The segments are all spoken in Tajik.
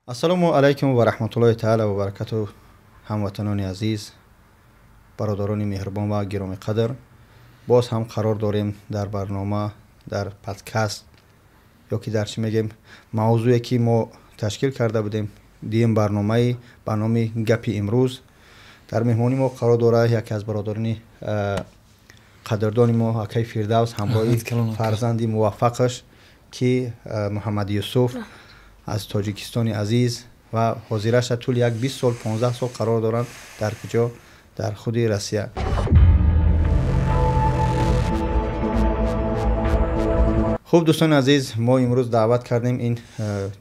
Ассалому алайкум ва раҳматуллоҳи таала ва баракатуҳ. Ҳамватанони азиз, бародарони меҳрубон ва гиромиқадр, боз ҳам қарор дорем дар барнома, дар подкаст ё ки дар чӣ мегем, мавзӯе ки мо ташкил карда будем, дуюм барномаи ба номи гапи имрӯз. Дар меҳмонӣ мо қарор дорад яке аз бародарони қадрдони мо, акаи Фирдавс, ҳамроҳи фарзанди муваффақаш, ки Муҳаммад Юсуф аз Тоҷикистони азиз ва ҳозираша тӯли як 20 сол, 15 сол қарор доранд дар куҷо? Дар худи Россия. Хуб, дӯстони азиз, мо имрӯз даъват кардем ин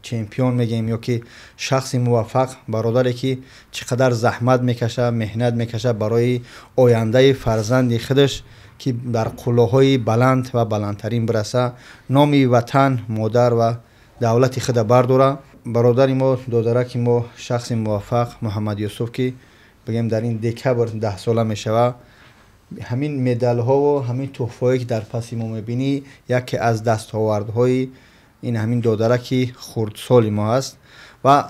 чемпион мегӯем ё ки шахси муваффақ, бародаре ки чӣ қадар заҳмат мекаша, меҳнат мекаша барои ояндаи фарзанди худаш, ки дар қуллаҳои баланд ва баландтарин бираса, номи ватан, модар ва давлати худа бардора. Бародари мо, додараки мо, шахси муваффақ Муҳаммад Юсуф, ки бигем дар ин декабр 10 сола мешава. Ҳамин медалҳову ҳамин туҳфаҳое ки дар паси мо мебинӣ, яке аз дастовардҳои ин ҳамин додараки хурдсоли мо аст ва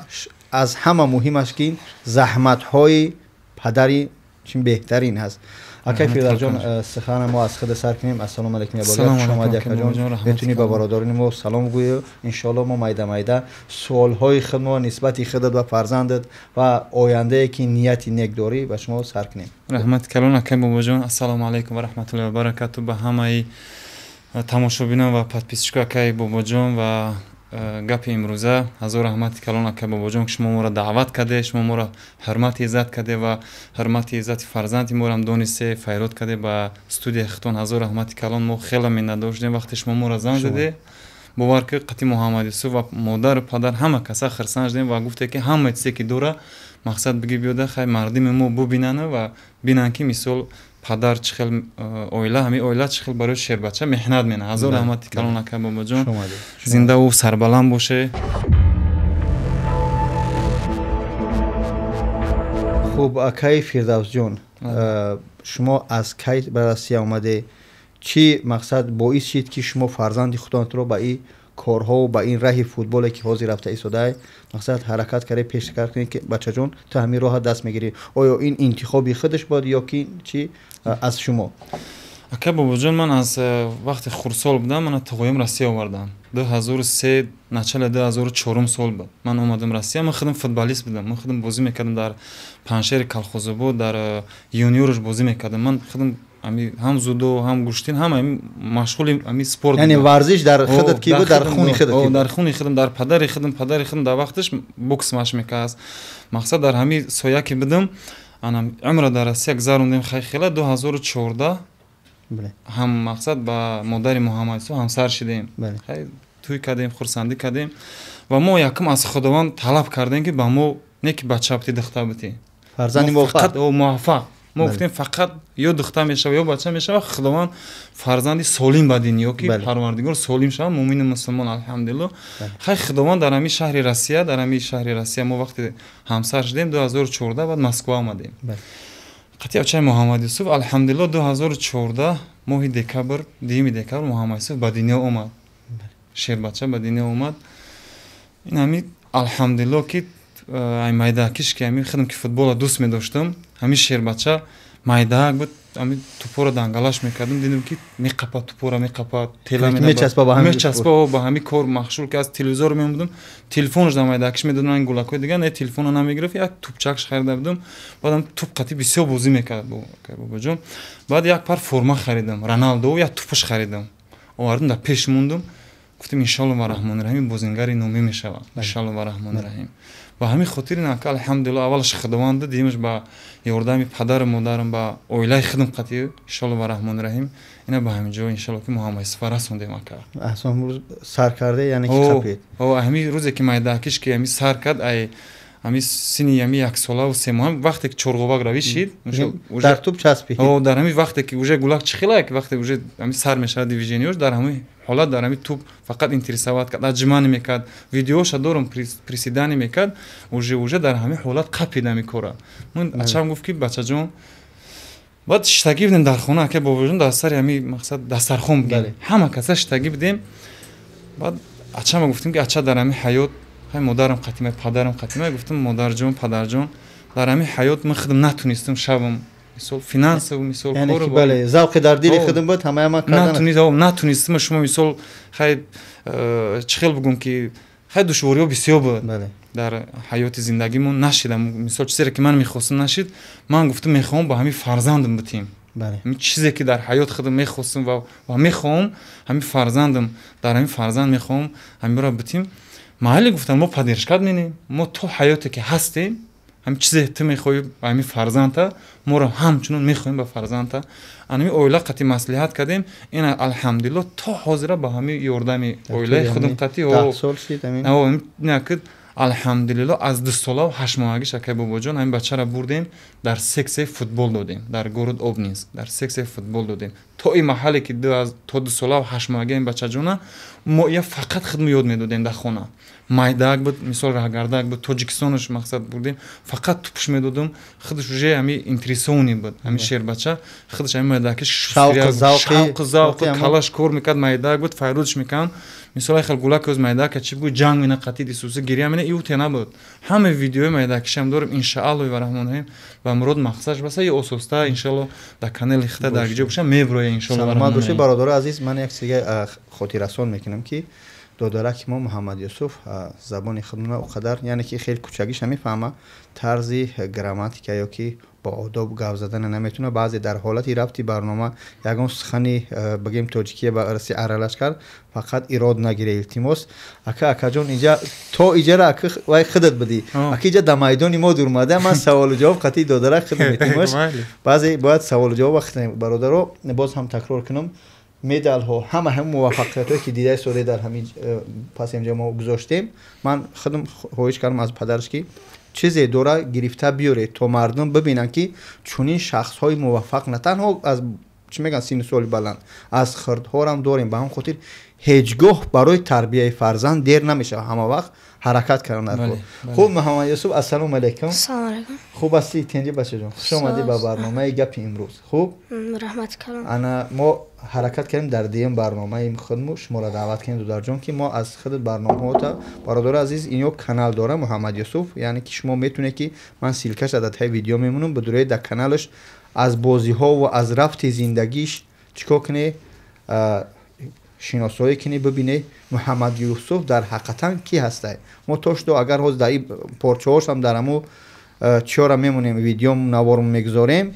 аз ҳама муҳимаш ки заҳматҳои падари чин беҳтарин ҳаст. Акай Фирдавсҷон, сухана мо аз худ сар кунем. Ассалому алайкум, ябодар, хуш омадӣ акаҷон. Метавонӣ ба бародарони мо салом гӯӣ. Иншоалло мо майда майда суолҳои худмо нисбати худат ва фарзандат ва ояндае ки нияти нек дорӣ ба шумо сар кунем. Раҳмати калон, акай Бобоҷон. Ассалому алайкум ва раҳматуллоҳи ва баракату ба ҳамаи тамошобинон ва подписчико акай Бобоҷон ва гапи имрӯза. Ҳазор раҳмати калон, акай Бобоҷон, ки шумо моро даъват карде, шумо моро ҳурмати иззат карде ва ҳурмати иззати фарзанди моро донисте, файрод карде ба студияи худтон. Ҳазор раҳмати калон, мо хеле миннатдор шудем вақте шумо моро занг заде. Бовар ки қати Муҳаммад Юсуф ва модару падар ҳама каса хирсанд шудем ва гуфте ки ҳама чизе ки дора, мақсад биги биёда, хай мардими мо бубинанд ва бинанд ки мисол падар чӣ хел оила, ҳамин оила чӣ хел барои шербача меҳнат менад. Ҳазор раҳмати калон, акай Бобоҷон, зиндаву сарбаланд боше. Хуб, акаи Фирдавсҷон, шумо аз кай ба Россия омаде? Чӣ мақсад боис шид ки шумо фарзанди худатонро ба ин корҳо, ба ин раҳи футболе ки ҳозир рафта истодаи, мақсад ҳаракат карда пешкар кунед ки бачаҷон, ту ҳамин роҳа даст мегирӣ? Оё ин интихоби худаш буд ё ки чӣ аз шумо? Ака Бобоҷон, ман аз вақти хурдсол будам, мана туғоим Россия овардам. 2003, начале 2004 сол буд. Ман омадам Россия, ман худам футболист будам. Ман худам бозӣ мекардам дар Паншери колхозобод, дар юниорш бозӣ мекардам. Ман худам ҳам дзюдо, ҳам гӯштин, ҳам машғули ҳами спорт. Яъне варзиш дар худат ки буд, дар хуни худат ки буд? Дар хуни худам, дар падари худам, падари худам дар вақташ бокс машқ мекард. Мақсад дар ҳами соя ки будам, ана умра дар Россия гузарондем хела 2014 ҳам мақсад ба модари Муҳаммад Юсуф ҳамсар шидем. Хай тӯй кардем, хурсандӣ кардем ва мо якум аз Худованд талаб кардем ки ба мо не ки бача бутӣ, духта бутӣ. Фарзанди муваффақ. Муваффақ. Мо гуфтем фақат ё духта мешава ё бача мешава, Худованд фарзанди солим бадин ё ки Парвардигор солим шава, мӯмину мусулмон, алҳамдулиллоҳ. Хай Худованд дар ҳамин шаҳри Россия, дар ҳамин шаҳри Россия мо вақте ҳамсар шудем 2014, баъд Москва омадем. Қатъи очаи Муҳаммад Юсуф, алҳамдулиллоҳ, 2014 моҳи декабр, 2 декабр Муҳаммад Юсуф ба дунё омад. Шербача ба дунё омад. Ин ҳамин алҳамдулиллоҳ ки ай майдакиш ки ҳамин худам ки футболро дӯст медоштам, ҳамин шербача майдаак буд, ҳамин тупоро дангалаш мекардам, дидам ки меқапад, тупоро меқапад, тела мечаспа ба ҳамин, мечаспа ба ҳамин кор машғул ки аз телевизор меомадам, телефонаш дар майдакиш медодам, гулакҳои дигар, не телефонро намегирифт, як тупчакш харида будам, баъдам туп қатӣ бисёр бозӣ мекард бобоҷон. Баъд як пар форма харидам, Роналдо, як тупаш харидам, овардам, дар пеш мондам, гуфтам иншоалло ва раҳмони раҳим бозингари номӣ мешавад, иншоалло ва раҳмони раҳим. Ба ҳамин хотир ин ака алҳамдулиллоҳ аввалаш Худованд дод, дуюмаш ба ёрдами падару модарам, ба оилаи худам қатъӣ иншоалло ва раҳмони раҳим ина ба ҳамин ҷо иншоалло ки Муҳаммад Юсуф расондем ака. Аҳсан, рӯз сар карда, яъне ки қапид. Ҳамин рӯзе ки майдакиш ки ҳамин сар кард, ай ҳамин синни ҳамин яксолаву 3 моҳ вақте ки чорғовак равишид, дар туп часпид. Дар ҳамин вақте ки уже гулак чихелак, вақте уже ҳамин сар мешавад движениёш, дар ҳамин ҳолат дар ҳамин туп фақат интересоват кард, аҷмани мекард, видеоша дорум, приседани мекард, уже дар ҳамин ҳолат қапид ҳамин кора. Ман ачам гуфт ки бачаҷон, Баъд шиштагӣ будем дар хона, ака Бобоҷон, дар сари ҳами мақсад дастархон будем, ҳама каса шиштагӣ будем. Баъд ачама гуфтем, ки ача, дар ҳами ҳаёт хай модарам қатимай, падарам қатимай. Гуфтам: «Модарҷон, падарҷон, дар ҳами ҳаёт ман худам натунистам шавам, мисол, финансово, мисол». Бале, завқи дар дили худам буд, ҳамаи ман. Натунистам. Шумо, мисол, хай чӣ хел бугум, ки хай душвориҳо бисёр буд дар ҳаёти зиндагимон, нашидам, мисол, чизере ки ман мехостам, нашид. Ман гуфтам, мехоҳам ба ҳамин фарзандам битем. Ҳамин чизе ки дар ҳаёт худам мехостам ва мехоҳам, ҳамин фарзандам, дар ҳамин фарзанд мехоҳам ҳаминро битем. Майли, гуфтам, мо поддержка менем, мо то ҳаёте ки ҳастем, ҳамин чизе ту мехоҳӣ ба ҳамин фарзандта, моро ҳамчунон мехоҳем ба фарзандта. Анами оила қати маслиҳат кардем. Ина, алҳамдулилло, то ҳозира ба ҳамин ёрдами оилаи худам қати, алҳамдулилло, аз 2 солаву 8 моҳагиш, акай Бобоҷон, ҳамин бачаро бурдем, дар секцияи футбол додем, дар город Обнинск дар секцияи футбол додем. То ин маҳалле ки то 2 солаву 8 моҳаги ҳамин бачаҷона мо я фақат худмо ёд медодем дар хона. Майдаак буд, мисол, раҳгардак буд, Тоҷикистонош мақсад бурдем, фақат тупш медодум, худаш уже ҳами интересованный буд. Ҳами шербача худаш ҳами майдакиш шавқу завқу калаш кор мекард. Майдаак буд, файрудш мекардам, мисол, айхел гулак оз майдака чи буд, ҷанг мена, қатид исуса гиря мена, иуте набуд. Ҳама видеои майдакишам дорем. Иншаалло ва раҳмонраҳим, ба мурод мақсадш баса и ососта, иншаалло, дар канали хита дар ҷо боша, меброя, иншаалло. Саломат бошед, бародари азиз. Ман як чизе хотиррасон мекунам, ки додараки мо Муҳаммад Юсуф забони худмона оқадар, яъне ки хеле кучагиша мефаҳма, тарзи грамматика ё ки бо одоб гап задана наметавона. Баъзе дар ҳолати рафти барнома ягон сухани, бигем, тоҷикия ба раси аралаш кард, фақат ирод нагире, илтимос. Ака, акаҷон, инҷа то иҷара ака вай худат будӣ, ака, иҷа дар майдони мо дурмада. Ман саволу ҷавоб қатъи додарак худ метимош. Баъзе бояд саволу ҷавоб вақт. Бародаро, боз ҳам такрор кунам, медалҳо, ҳама ҳамин муваффақиятҳое ки дидаи соде дар ҳамин пас инҷа мо гузоштем, ман худам хоҳиш кардам аз падараш, ки чизе дора, гирифта биёре, то мардум бибинанд, ки чунин шахсҳои муваффақ на танҳо аз, чӣ мегӯянд, синну соли баланд, аз хирдҳорам дорем. Ба ҳамн хотир ҳеҷ гоҳ барои тарбияи фарзанд дер намешавад, ҳама вақт ҳаракат кардан дар кор. Хуб, Муҳаммад Юсуф, ассалому алайкум. Хуб ҳастӣ, тинҷи, бачаҷон? Хуш омадӣ ба барномаи «Гапи имрӯз». Хуб. Раҳмат калом. Ана мо ҳаракат кардем, дар дуюм барномаи худмо шуморо даъват кардем, додарҷон, ки мо аз худ барномаҳота. Бародари азиз, ино канал дора Муҳаммад Юсуф, яъне ки шумо метавонед, ки ман ссылка ш дар таи видео мемонам, бидуред дар каналаш, аз бозиҳо ва аз рафти зиндагиш чӣ кор кунед, шиносоӣ кунӣ, бибинед, Муҳаммад Юсуф дар ҳақиқатан кӣ ҳастай. Мо то шудо, агар ҳозир дар порчаҳошам дар ҳаму чиёра мемонем, видео навор мегузорем,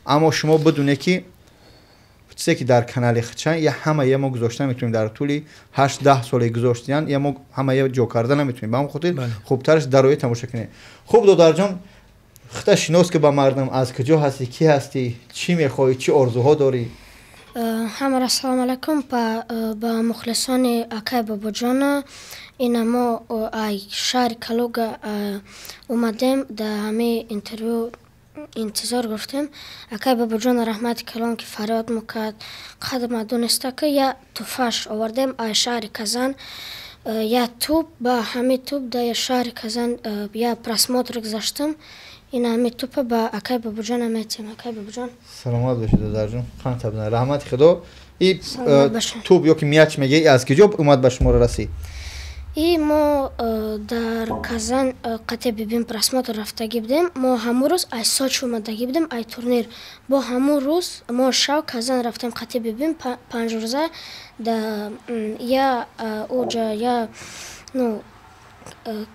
аммо шумо бидунед, ки чизе ки дар канали хичан я ҳама я мо гузошта наметавонем. Дар тӯли 8-10 соле гузоштиян, я мо ҳама я ҷо карда наметавонем. Ба ҳамн хотир хубтараш дарои тамоша кунед. Хуб, додарҷон, хита шинос ки ба мардум, аз куҷо ҳастӣ, кӣ ҳастӣ, чӣ мехоҳӣ, чӣ орзуҳо дорӣ? Ҳамаро ассалому алайкум, ба мухлисони акай Бобоҷона. Ина мо ай шаҳри Калуга омадем, дар ҳамин интервю интизор гуфтем. Акай Бобоҷона, раҳмати калон, ки фарёд мо кард, қадр ма дониста, ки я туфаш овардем ай шаҳри Казан, я туп. Ба ҳамин туп дар шаҳри Казан я просмотр гузаштам. Ина ҳамин тупа ба акай Бобоҷона метиҳем. Акай Бобоҷон. Саломат бошед, додарҷон, қанд табна, раҳмати худо. И туп ё ки мяч мегӯи, аз куҷо омад, ба шуморо расид? И мо дар Казан қатъи бибим просмотр рафтагӣ будем. Мо ҳамун рӯз ай Сочи омадагӣ будем, ай турнир. Бо ҳамун рӯз мо шав Казан рафтем қатъи бибим, 5 рӯза да я уҷа я, ну,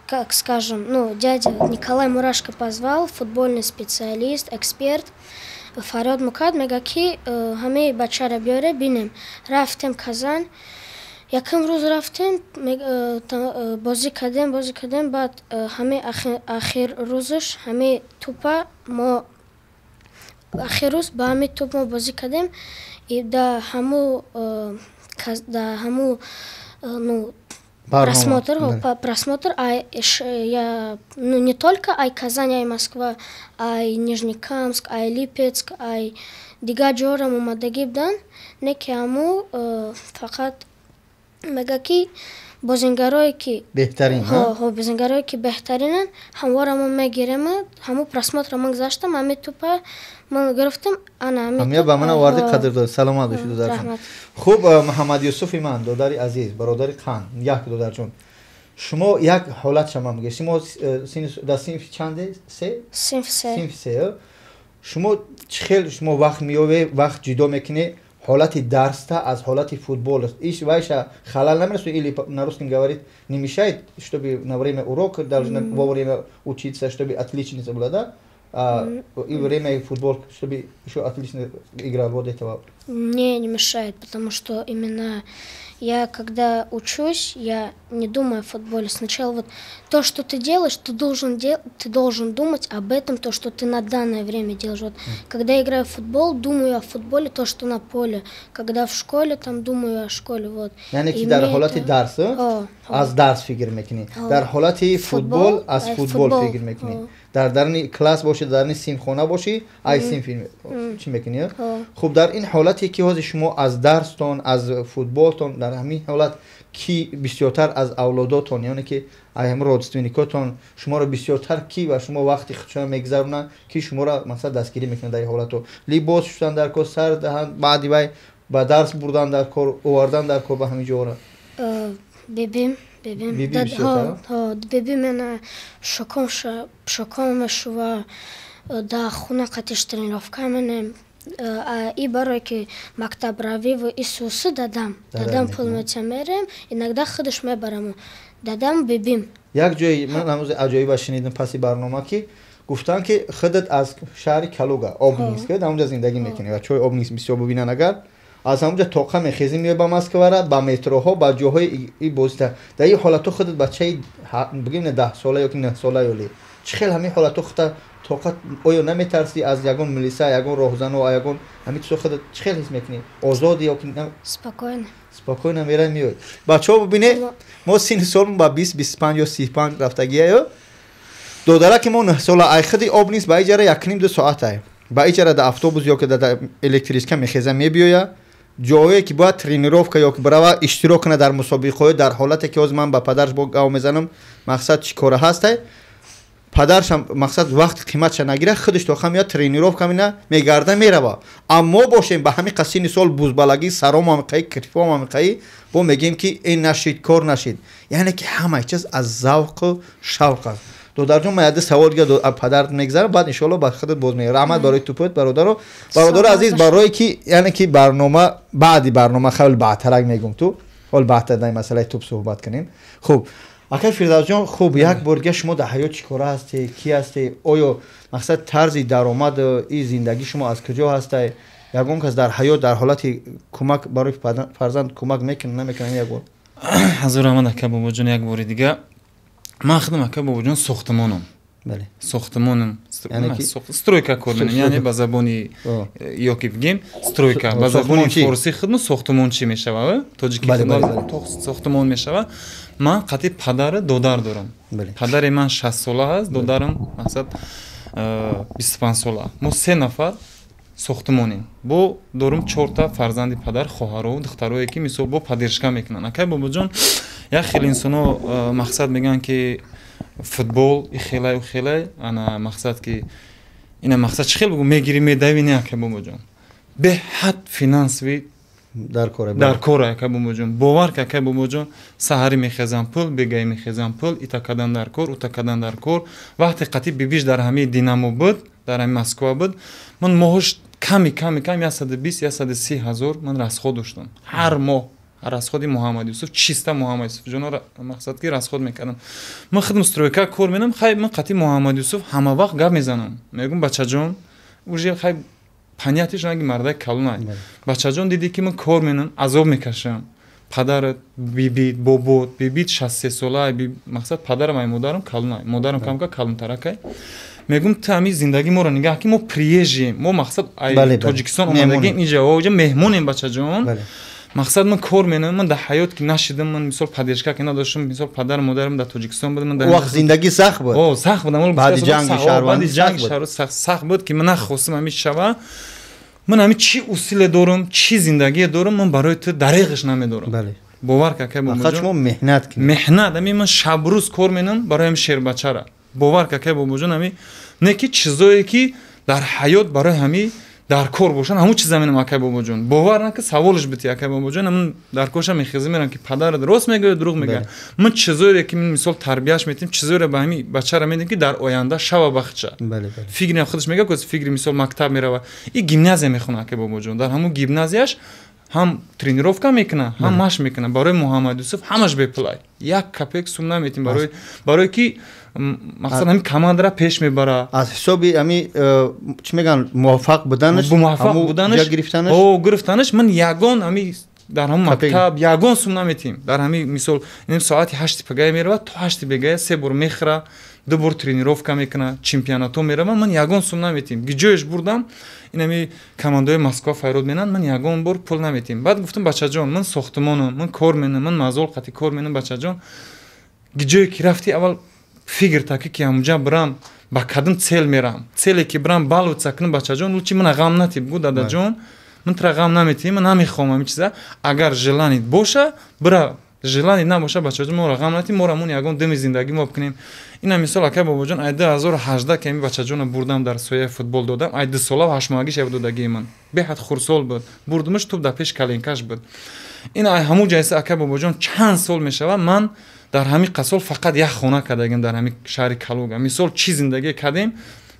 как скажем, ну, дядя Николай Мурашко позвал, футбольный специалист, эксперт, фарёд мукард, мега, ки ҳамаи бачаро биёре, бинем. Рафтем Казан, якум рӯз рафтем, бозӣ кардем, бозӣ кардем. Баъд ҳамаи ахир рӯзаш ҳамаи тупа мо, ахир рӯз ба ҳамаи туп мо бозӣ кардем. И да ҳаму, ну, просмотр, просмотр ай я, ну, не только ай Казань, ай Москва, ай Нижнекамск, ай Липецк, ай дигар ҷорам омадагӣ буданд, не ки ҳаму фақат. Мега ки бозингарое ки беҳтарин, ҳо, бозингарое ки беҳтаринанд, ҳамвора мо мегирем. Ҳамо просмотр ман гузаштам, ҳами тупа ман гирифтам, ана ҳами ба ман оварди, қадр дод. Саломат бошед, додарҷон. Хуб, Муҳаммад Юсуфи ман, додари азиз, бародари қанд, як додарҷон, шумо як ҳолат шама мегӯед. Шумо дар синфи чанде? Се? Синфи се. Синфи се. Шумо чӣ хел шумо вақт меёве, вақт ҷудо мекунед ҳолати дарста аз ҳолати футбол? Иш вайша халал намерасу, или на русском говорит, не мешает, чтобы на время урока должна вовремя учиться, чтобы отличница была, да, и время футбол, чтобы еще отлично играл, вот этого? Не, не мешает, потому что именно я, когда учусь, я не думаю о футболе. Сначала вот то, что ты делаешь, ты должен думать об этом, то, что ты на данное время делаешь. Вот, когда я играю в футбол, думаю о футболе, то, что на поле. Когда в школе, там думаю о школе. Вот. Яъне ки дар ҳолати дарс аз дарс фикр мекунӣ, дар ҳолати футбол аз футбол фикр мекунӣ, дар дарни класс бошӣ, дар дарни синфхона бошӣ, ай синф чӣ мекунӣ? Хуб, дар ин ҳолате ки ҳозир шумо аз дарстон, аз футболтон, дар ҳамин ҳолат ки бисёртар аз авлодотон, яъне ки ай ҳам родственникотон, шуморо бисёртар ки ва шумо вақти худшона мегузаронанд, ки шуморо масалан дастгирӣ мекунанд дар ин ҳолато? Либос шуштан дар кор, сар даҳан, баъди вай ба дарс бурдан дар кор, овардан дар кор ба ҳамин ҷоро. Бибим, бибим. Биби мена шоком мешува, да хуна қатиш тренировка менем. И барое ки мактабравиву исусы дадам пул метя, мерем, иногда худаш мебараму, дадам, бибим. Як ҷои ман ҳамӯзи аҷоиба шунидам паси барнома, ки гуфтанд, ки худат аз шаҳри Калуга, Обнинск, дар онҷа зиндагӣ мекунӣ ва чой Обнинск бисёр бубинанд, агар аз ҳамонҷа тоқа мехезӣ, меои ба Москвара, ба метроҳо, ба ҷоҳои и бозита. Дар ин ҳолатҳо худат бачаи, бигем, 10 сола ё ки 9 сола ёли, чӣ хел ҳамин ҳолатҳо худта тоқат? Оё наметарсӣ аз ягон милиса, ягон роҳзано, ягон ҳамин чизо? Худат чӣ хел ҳис мекунӣ? Озодӣ ё ки? Спокойно. Спокойно мерай, меои. Бачаҳо, бубине, мо синни солмон ба 20, 25 ё 35 рафтагия ё додараки мо 9 сола ай худи Обнинск ба иҷара якним ду соатай ба иҷара да автобус ё ки да электричка мехеза, мебиёя ҷое ки бояд тренировка ё ки барава иштирок кунад дар мусобиқаҳо. Дар ҳолате ки ҳозир ман ба падараш бо гав мезанам, мақсад чӣ кора ҳастай, падаршам мақсад вақти қиматша нагира, худаш тоха меяд, тренировка мина, мегарда, мерава. Аммо бошем ба ҳамин қасини сол бузбалагӣ, саром ҳамиқаи, кирфом ҳамиқаи, бо мегӯем ки ин нашид, кор нашид. Яъне ки ҳамаи чиз аз завқу шавқ аст. Додарҷон, ман яде савол дига падарат мегзарам, баъд иншоалло ба худат боз мегӯям. Раҳмат барои тупот, бародаро. Бародаро азиз, барое ки яъне ки барнома баъди барнома хеле баъдтарак мегӯм, ту ҳол баъдтар дар масъалаи туп суҳбат кунем. Хуб, акай Фирдавсҷон, хуб, як бор дига, шумо дар ҳаёт чӣ кора ҳастед, кӣ ҳастед? Оё мақсад тарзи даромад и зиндагии шумо аз куҷо ҳастай? Ягон кас дар ҳаёт дар ҳолати кӯмак барои фарзанд кӯмак мекунад, намекунад, як бор? Ҳазор раҳмат, ака Бобоҷон. Як бори дига, ман худам, ака Бобоҷон, сохтмонам, сохтмонам, стройка кор менам, яъне ба забони ё ки бигем стройка, ба забони форсӣ худмо сохтмончӣ мешава, тоҷики сохтмон мешава. Ман қатъи падару додар дорам. Падари ман 60 сола ҳаст, додарам мақсад 25 сола. Мо се нафар сохтмонем. Бо дорум чорта фарзанди падар, хоҳарову духтарое, ки мисол бо поддержка мекунанд. Акай Бобоҷон, як хеле инсоно мақсад мегӯянд, ки футбол и хелай, хелай, ана мақсад ки ина мақсад чӣ хел бугу, мегирӣ, медавӣ. Не, акай Бобоҷон, беҳад финансовый дар кора, акай Бобоҷон. Бовар ки, акай Бобоҷон, саҳарӣ мехезам пул, бегаӣ мехезам пул, ита кадан дар кор, ута кадан дар кор. Вақте қатъи бибиш дар ҳамаи Динамо буд, дар ҳами Москва буд, ман моҳош ками ками кам 120, 130 ҳазор ман расход доштам ҳар моҳ. Расходи Муҳаммад Юсуф, чиста Муҳаммад Юсуф ҷоно мақсад ки расход мекардам. Ман худам стройка кор менам. Хай, ман қатъи Муҳаммад Юсуф ҳама вақт гап мезанам, мегӯм: «Бачаҷон», уже хай понятиш наги мардаи калонай, «Бачаҷон, дидӣ ки ман кор менам, азоб мекашам. Падарат, бибит, бобот, бибит 63 сола, мақсад падарам ай модарам калонай, модарам камка калонтаракай. Мегӯм, ту ҳами зиндагии моро нигаҳ ки мо приезжий ем, мо мақсад ай Тоҷикистон омадагем инҷа, оҷа меҳмонем, бачаҷон. Мақсад ман кор менам, ман дар ҳаёт ки нашидам, ман мисол поддержка ки надоштам, мисол падару модарам дар Тоҷикистон буд.» Ман вақт зиндагӣ сахт буд. О, сахт буд. Баъди ҷанги шаҳрвандӣ. Ҷанги шаҳрвандӣ сахт буд, ки ман нахостам ҳами шава. Ман ҳами чӣ усиле дорам, чӣ зиндагие дорам, ман барои ту дареғаш намедорам. Бовар ка, акай Бобоҷон, шумо меҳнат кунед. Меҳнат, ами ман шабрӯз кор менам барои ҳами шербачара. Бовар ка, акай Бобоҷон, ами не ки чизое ки дар ҳаёт барои ҳами дар кор бошанд, ҳамун чиза менам, акай Бобоҷон. Бовар на ки саволш бити, акай Бобоҷон, ҳамун дар корша мехезӣ мерам ки падарат рост мегӯяд, дурӯғ мегӯяд. Ман чизоере ки мисол тарбияш метим, чизоере ба ҳами бачара медим ки дар оянда шава бахча. Фикри худаш мегӯяд, ки фикри мисол мактаб мерава. И гимназия мехона, акай Бобоҷон. Дар ҳамун гимназияш ҳам тренировка мекуна, ҳам машқ мекуна. Барои Муҳаммад Юсуф ҳамаш бепулай. Як копек сум наметим барои ки мақсад ҳамин командара пеш мебара. Аз ҳисоби ҳами чӣ мегӯянд, муваффақ буданаш, муваффақ буданаш, гирифтанаш, о гирифтанаш, ман ягон ҳами дар ҳамон мактаб ягон сум наметим. Дар ҳами мисол инем соати 8 пагая мерава, то 8 бегая се бор мехӯра, ду бор тренировка мекуна, чемпионатҳо мерава, ман ягон сум наметим. Гиҷоеш бурдам, инами командаҳои Москва файрод менанд, ман ягон бор пул наметим. Баъд гуфтам, бачаҷон, ман сохтмонам, ман кор менам, ман мазол қати кор менам, бачаҷон. Гиҷое ки рафти, аввал фикр таки ки ҳамунҷа бирам, ба кадом цель мерам. Целе ки бирам балуца кунам, бачаҷон, лучи мана ғам натиб. Гу, дадаҷон, ман тра ғам наметиҳем, ман намехоҳам ҳамин чиза. Агар желание боша, бира, желание набоша, бачаҷон, моро ғам натиҳ, моро мон ягон дами зиндагӣ мо бикунем. Ина мисол, акай Бобоҷон, ай 2018 ки ҳамин бачаҷонро бурдам, дар сояи футбол додам, ай 2 сола ва 8 моҳагиш як додагии ман. Беҳад хурсол буд. Бурдумаш, туп дар пеш коленкаш буд. Ин ай ҳамун ҷайса, акай Бобоҷон, чанд сол мешавад, ман дар ҳамин қасол фақат як хона кардагим дар ҳамин шаҳри Калуга. Мисол чӣ зиндагӣ кардем,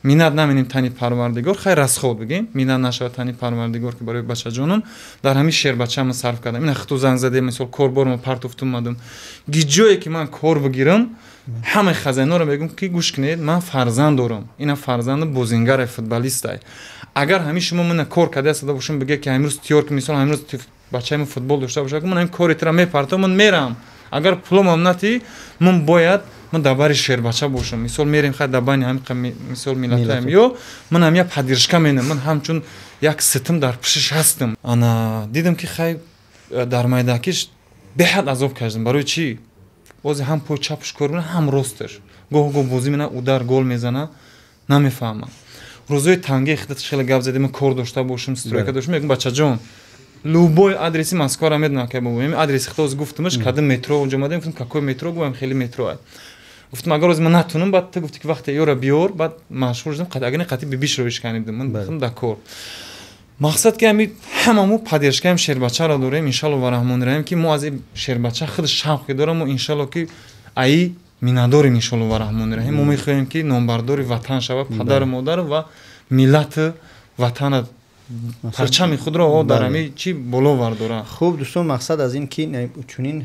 миннат наменем тани Парвардигор, хайр расход бигем, миннат нашавад тани Парвардигор, ки барои бачаҷонам дар ҳамин шербачаам сарф кардам. Ина хиту занг задем, мисол корбормо партофтум омадам. Гиҷое ки ман кор бигирам, ҳамаи хазайноро мегӯм ки гӯш кунед, ман фарзанд дорам. Ина фарзанди бозингаре, футболистай. Агар ҳамин шумо мана кор карда истода бошем, бигӯяд ки ҳамин рӯз тиёр ки, мисол ҳамин рӯз бачаи ман футбол дошта бошад, ман ҳамин кори тира мепартам, ман мерам. Агар пуломам натӣ, ман бояд ман дар бари шербача бошам. Мисол мерем, хай дар байни ҳамин мисол миллатаем, ё ман ҳам як поддержка менам, ман ҳамчун як ситм дар пушиш ҳастам. Ана дидам ки хай дар майдакиш беҳад азоб кашидам. Барои чӣ? Бози ҳам пои чапш кор мекунад, ҳам росташ. Гоҳ гоҳ бозӣ мена удар гол мезана, намефаҳмам. Рӯзои танги хидат хеле гап задем, кор дошта бошам, стройка доштам, мегӯм, бачаҷон, любой адреси Москваро медонам, акай бобо. Ами адреси хитоз гуфтамаш, кадом метро онҷо омадем, гуфтам, какой метро, гуфтам, хеле метро аст. Гуфтам, агар оз ман натунам, баъд ту гуфти ки вақте ёра биёр, баъд машғул шудам, агар не қати бибишро ишканидам. Ман гуфтам, да кор. Мақсад ки ами ҳамамо поддержкаем шербачаро дорем, иншалло ва раҳмони раҳим, ки мо аз ин шербача худ шавқе дорам, мо иншалло ки аи миннатдорем, иншалло ва раҳмони раҳим. Мо мехоҳем ки номбардори ватан шава, падару модар ва миллати ватана парчами худро дар ҳами чӣ боло вардора. Хуб, дӯстон, мақсад аз ин ки чунин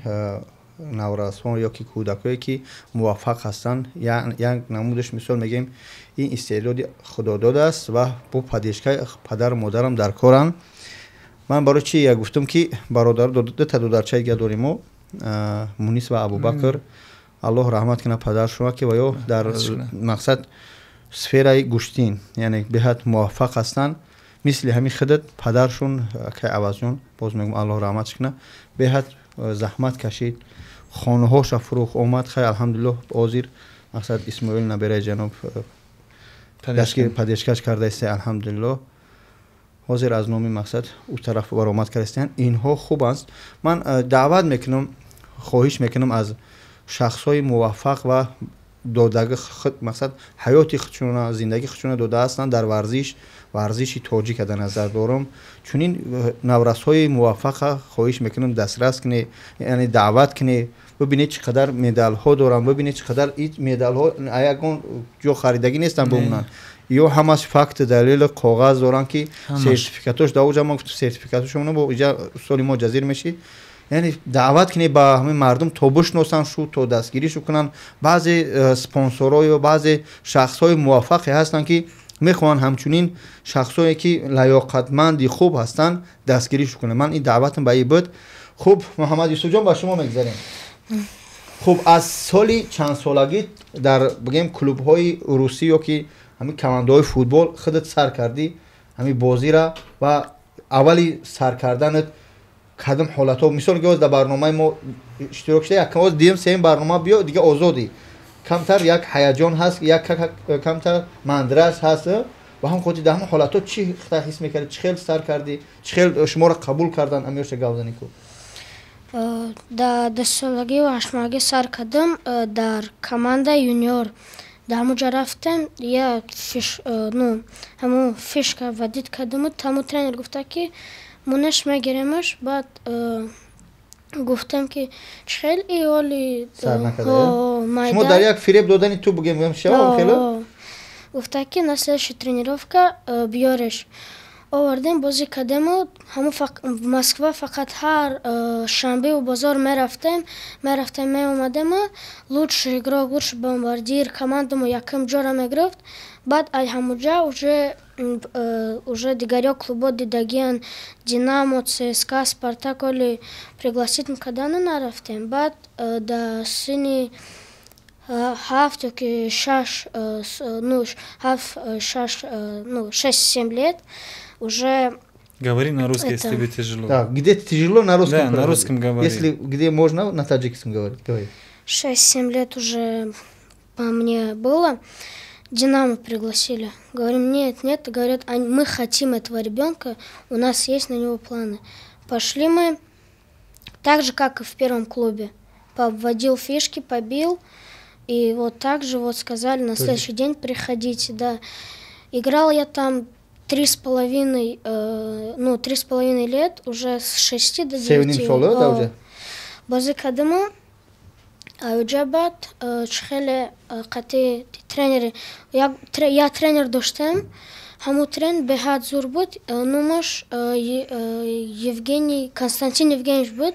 наврасон ё ки кӯдакое ки муваффақ ҳастанд, як намудаш, мисол мегӯем, ин истеъдоди худодод аст ва бо поддержкаи падару модарам дар коранд. Ман барои чи як гуфтам ки бародар дута додарчаи дига дорем мо, Мунис ва Абубакр, Аллоҳ раҳмат кунад падаршума, ки ва ё дар мақсад сфераи гӯштин, яъне беҳад муваффақ ҳастанд. Мисли ҳамин худат падаршун акай Авазҷон, боз мегӯм, Аллоҳ раҳматш кунад, беҳад заҳмат кашид, хонаҳоша фурӯх омад. Хай, алҳамдулиллоҳ, ҳозир мақсад Исмоил набераи ҷаноб поддержкаш кардаиста, алҳамдулиллоҳ, ҳозир аз номи мақсад ӯ тараф баромад кардаистанд. Инҳо хуб аст. Ман даъват мекунам, хоҳиш мекунам аз шахсҳои муваффақ ва додаги худ, мақсад ҳаёти худшона, зиндагии худшона дода ҳастанд дар варзиш, варзиши тоҷика дар назар дорам, чунин наврасҳои муваффақа хоҳиш мекунам дастрас кунед, яъне даъват кунед, бибинед чӣ қадар медалҳо дорам, бибинед чӣ қадар ин медалҳо ягон ҷо харидагӣ нестанд, бимонанд, ё ҳамаш факт, далели коғаз доранд ки сертификатош дар оҷа. Ман гуфтам, сертификатошона бо иҷа соли мо ҷазир мешид. Яъне даъват кунед ба ҳамин мардум, то бишносанд шу, то дастгиришу кунанд. Баъзе спонсорҳо ё баъзе шахсҳои муваффақе ҳастанд, ки мехоҳанд ҳамчунин шахсҳое ки лаёқатманди хуб ҳастанд дастгиришу кунанд. Ман ин даъватам ба ин буд. Хуб, Муҳаммад Юсуфҷон, ба шумо мегзарем. Хуб, аз соли чандсолагӣ дар, бигем, клубҳои русӣ ё ки ҳамин командаҳои футбол худат сар кардӣ ҳамин бозира ва аввали сар карданат кадом ҳолатҳо, мисол ки дар барномаи мо иштирок шуда, якам дидем, сеюм барнома биё, дига озодӣ, камтар як ҳаяҷон ҳаст, як камтар мандраж ҳаст. Ва ҳам хотир дар ҳамон ҳолатҳо чӣ ҳис мекардӣ, чӣ хел сар кардӣ, чӣ хел шуморо қабул кардан, амирша гап занӣ ку. Дар 10 солагию 8 моҳагӣ сар кардам дар команда юниор. Дар ҳамуҷа рафтем, я ну, ҳамун фишка вводить кардаму ҳамун тренер гуфта, ки монеш, мегиремаш. Баъд гуфтем, ки чӣ хел и оли. Шумо дар як фиреб додани ту бугем шава хело. Гуфта, ки на следующая тренировка биёреш. Овардем, бозӣ кардему. Ҳамун Москва фақат ҳар шанбеу бозор мерафтем, меомадему. Лучший игрок, лучший бомбардир командамо якум ҷора мегирифт. Баъд ай ҳамуҷа уже дигариё клубо дидагиян: Динамо, ЦСКА, Спартак оли пригласить мекардану нарафтем. Баъд дар синни 7 ёки 6, ну, 7, 6, ну, 6-7 лет уже. Говори на русском, если тебе тяжело. Да, где тяжело, на русском. Да, на русском говори. Если где можно, на таджикском говорить. Говори. 6-7 лет уже по мне было. Динамо пригласили. Говорим: нет, нет. Говорят, мы хотим этого ребенка, у нас есть на него планы. Пошли мы, так же, как и в первом клубе. Повводил фишки, побил. И вот так же вот сказали: на следующий день приходите, да. Играл я там 3,5, ну, 3,5 лет, уже с 6 до 9. Сола, да, уже? Бозӣ кардаму, аёҷа баъд чӣ хеле қатъи тренери я тренер доштем. Ҳамун тренер беҳад зур буд, номаш Евгений, Константин Евгеньевич буд.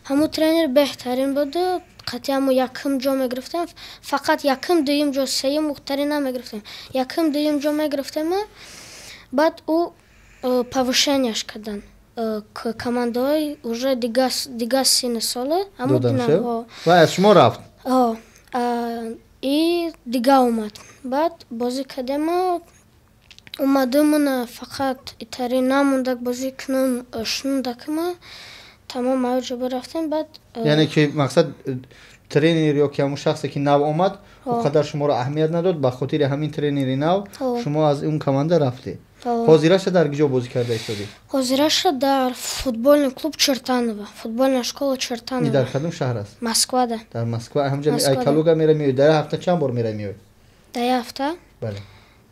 Ҳамун тренер беҳтарин буду қатъи ҳамун якум ҷо мегирифтем, фақат якум, дуюм ҷо, сеюм тарин намегирифтем, якум, дуюм ҷо мегирифтему. Баъд ӯ повышение ш кардан к командаҳои уже дига синну сола. Ва аз шумо рафт. И дига омад. Баъд бозӣ кардему, омадумуна фақат итари намондак бозӣ кунам, шунудакма тамом аёҷо бирафтем баъд. Яъне ки мақсад, тренер ё ки ҳамун шахсе, ки нав омад, о қадар шуморо аҳамият надод. Ба хотири ҳамин тренери нав шумо аз он команда рафтед. Ҳозираша дар куҷо бозӣ карда истодӣ? Ҳозираша дар футбольный клуб Чертаново, футбольная школа Чертаново. Дар кадом шаҳр аст? Москвада. Дар Москва. Ҳамҷа ай Калуга мера меои. Дар ҳафта чанд бор мера меои? Дар як ҳафта? Бале.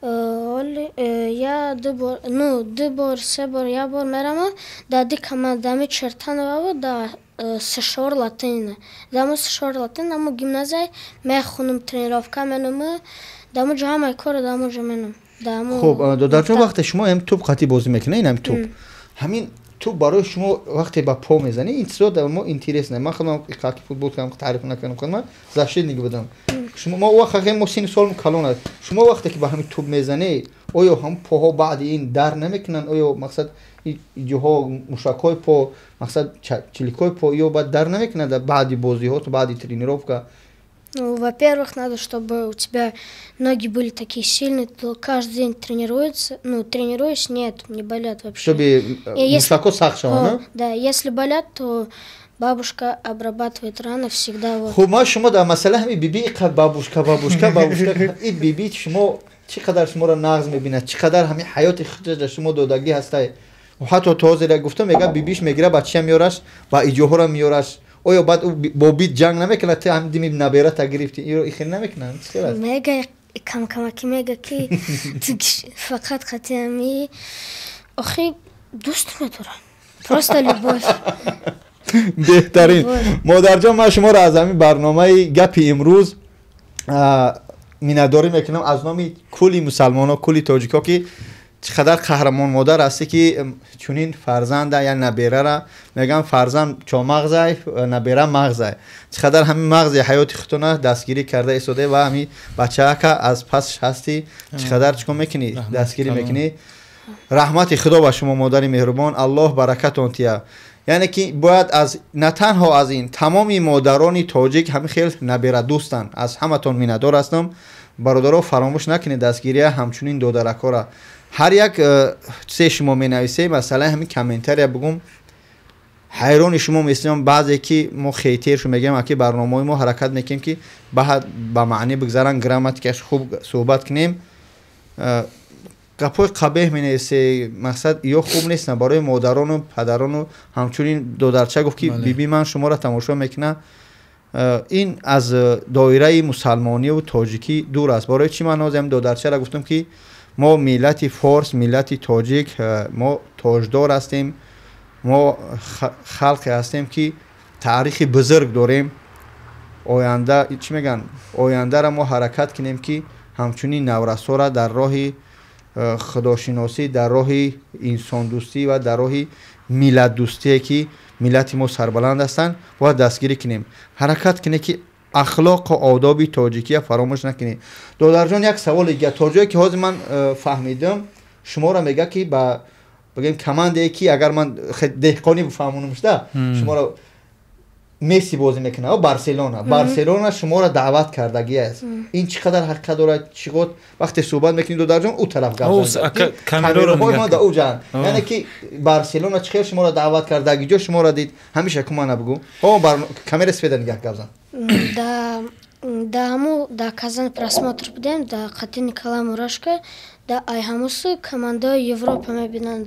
Я ду бор, ну, ду бор, се бор, як бор мерама. Дар ди командами Чертаново, дар СШОР Латынина, дамо СШОР Латынина, амо гимназия мехонам, тренировка менам, дамо ҷо ҳамаи корро дамо ҷо менам. Хуб, додарҷон, вақте шумо ҳам туп қатӣ бозӣ мекунед, ин ҳам туп, ҳамин туп барои шумо вақте ба по мезанӣ, ин чизо дар мо интересно. Ман худам каки футбол кардам, таъриф накардам худам, защитник будам. Шумо мо вақт мо синни солм калон аст. Шумо вақте ки ба ҳамин туп мезанӣ, оё ҳам поҳо баъди ин дар намекунанд? Оё мақсад, ҷоҳо, мушакҳои по, мақсад, чиликҳои по ё баъд дар намекунанд баъди бозиҳо, баъди тренировка? Ну, во-первых, надо, чтобы у тебя ноги были такие сильные, ты каждый день тренируется. Ну, тренируюсь, нет, не болят вообще. Чтобы мушако сахт шаванд? Да, если болят, то бабушка обрабатывает раны всегда. Вот. Хуб, ма шумо дар масъала ҳами биби, бабушка, бабушка, бабушка, и биби шумо чӣ қадар шуморо нағз мебинад, чӣ қадар ҳами ҳаёти худаш шумо додагӣ ҳастай. Ҳатто то ҳозир гуфта мега, бибиш мегира, бача меёраш ва иҷоҳоро меёраш. Оё баъд ӯ бо бит ҷанг намекунад, ту ҳам дими наберата гирифтӣ, иро ихел намекунад? Чӣ хел аст? Мега, камкамаки мега, ки фақат қатиами охи дӯст медорам, просто любовь. Беҳтарин, модарҷон. Ман шуморо аз ҳамин барномаи гапи имрӯз миннатдорӣ мекунам аз номи кулли мусалмонҳо, кулли тоҷикҳо, ки чӣ қадар қаҳрамон модар ҳастӣ, ки чунин фарзанда я наберара мегӯям. Фарзанд чомағзай, набера мағзай. Чӣ қадар ҳамин мағзи ҳаёти худтона дастгирӣ карда истода ва ҳамин бачаака аз пасш ҳастӣ, чӣ қадар чӣ кор мекунӣ, дастгирӣ мекунӣ. Раҳмати Худо ба шумо, модари меҳрубон, Аллоҳ баракатон тия. Яъне ки бояд аз на танҳо аз ин тамоми модарони тоҷик ҳамин хел наберадӯстанд. Аз ҳаматон миннатдор ҳастам. Бародаро, фаромӯш накунед дастгирия ҳамчунин додаракора. Ҳар як чизе шумо менависед, масалан, ҳамин комментария бигум, ҳайрони шумо месиём. Баъзе ки мо хейтершу мегӯем, аки барномаҳои мо ҳаракат мекунем, ки ба маънӣ бигзаранд, грамматикаш хуб суҳбат кунем. Гапҳои қабеҳ менависе, мақсад ё хуб нестанд барои модарону падарону. Ҳамчунин додарча гуфт, ки биби ман шуморо тамошо мекунад. Ин аз доираи мусалмониву тоҷикӣ дур аст. Барои чӣ ман ҳозир додарчаро гуфтам, ки мо миллати форс, миллати тоҷик, мо тоҷдор ҳастем, мо халқе ҳастем, ки таърихи бузург дорем. Оянда чӣ мегӯянд, ояндаро мо ҳаракат кунем, ки ҳамчунин наврасора дар роҳи худошиносӣ, дар роҳи инсондӯстӣ ва дар роҳи миллатдӯстие, ки миллати мо сарбаланд ҳастанд, бояд дастгирӣ кунем. Ҳаракат кунем, ки ахлоқу одоби тоҷикия фаромӯш накунем. Додарҷон, як саволи дигар. То ҷое ки ҳозир ман фаҳмидам, шуморо мега, ки ба бигем командае, ки агар ман деҳқонӣ бифаҳмонам, шуда шуморо Месси бозӣ мекунад, Барселона, Барселона шуморо даъват кардагӣ аст. Ин чӣ қадар ҳақиқат дорад? Чӣ қад вақте суҳбат мекунӣ, додарҷон, ӯ тараф гап, камераҳои мо да ӯ ҷан, яъне ки Барселона чӣ хел шуморо даъват кардаги, ҷо шуморо дид, ҳамеша ку мана бугӯ. Камера сведа нигаҳ, гап зан. Да ҳаму да Казан просмотр будем да қати Николай Мурашко. Да ай ҳамусу командаҳои Европа мебинанд,